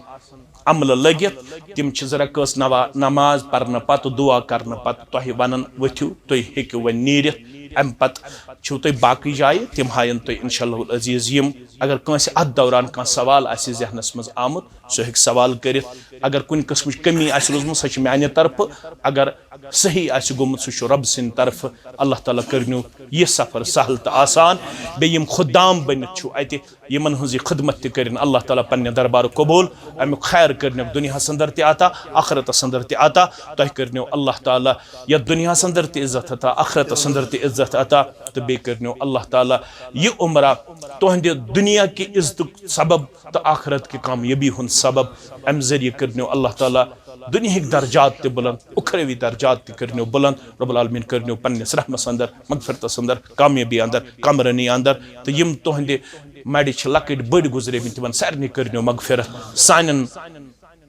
عملہٕ لٔگِتھ۔ تِم چھِ زٕ رکٲژ نوا-، نماز پرنہٕ پتہٕ، دعا کرنہٕ پتہٕ تۄہہِ ونان، ؤتھِو، تُہۍ ہیٚکِو وۄنۍ نیٖرِتھ۔ امہِ پتہٕ چھِو تُہۍ باقٕے جایہِ، تِم ہاین تُہۍ انشاءاللہ العزیز یِم۔ اگر کٲنٛسہِ اتھ دوران کانٛہہ سوال آسہِ ذہنس منٛز آمُت، سُہ ہیٚکہِ سوال کٔرِتھ۔ اگر کُنہِ قٕسمٕچ کٔمی آسہِ روٗزمٕژ، سۄ چھِ میانہِ طرفہٕ۔ اگر صحیح آسہِ گوٚمُت، سُہ چھُ رۄب سٕنٛدِ طرفہٕ۔ اللہ تعالیٰ کٔرنو یہِ سفر سہل تہٕ آسان۔ بیٚیہِ یِم خدام بٔنِتھ چھِو اَتہِ، یِمن ہٕنٛز یہِ خدمت تہِ کٔرِن اللہ تعالیٰ پننہِ دربارٕ قبوٗل۔ اَمیُک خیر کٔرنیکھ دُنیاہَس اندر تہِ عطا، آخرتَس اندر تہِ عطا۔ تۄہہِ کٔرنیو اللہ تعالیٰ یَتھ دُنیاہَس اندر تہِ عزت عطا، آخرتَس اندر تہِ عزت عطا، تہٕ بیٚیہِ کٔرنیو اللہ تعالیٰ یہِ عمرہ تُہنٛدِ دُنیا کہِ عزتُک سبب تہٕ آخرت کہِ کامیٲبی ہُنٛد سبب۔ اَمہِ ذٔریعہٕ کٔرنیو اللہ تعالیٰ دُنیاہٕکۍ درجات تہِ بُلند، اُخروی درجات تہِ کٔرنیو بُلند۔ رب العالمین کٔرنیو پننِس رحمس اندر، مغفرتس اندر، کامیٲبی اندر، کامرٲنی اندر۔ تہٕ یِم تُہنٛدِ مَرِ چھِ لۄکٕٹۍ بٔڑۍ گُزریمٕتۍ، تِمن سارنٕے کٔرنیو مغفرت۔ سانٮ۪ن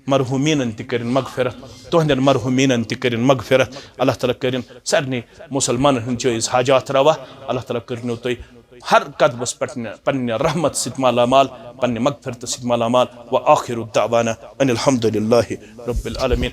مرحوٗمیٖنن تہِ کٔرِن مغفرت، تُہنٛدٮ۪ن مرحوٗمیٖنن تہِ کٔرِن مغفرت۔ اللہ تعالیٰ کٔرِن سارنٕے مُسلمانن ہٕنٛدۍ جٲیز حاجات روا۔ اللہ تعالیٰ کٔرنیو تُہۍ ہر قدمس پٮ۪ٹھ پننہِ رحمت سۭتۍ مالا مال، پننہِ مغفرت سۭتۍ مالا مال۔ وآخر دعوانا ان الحمد للہ رب العالمین۔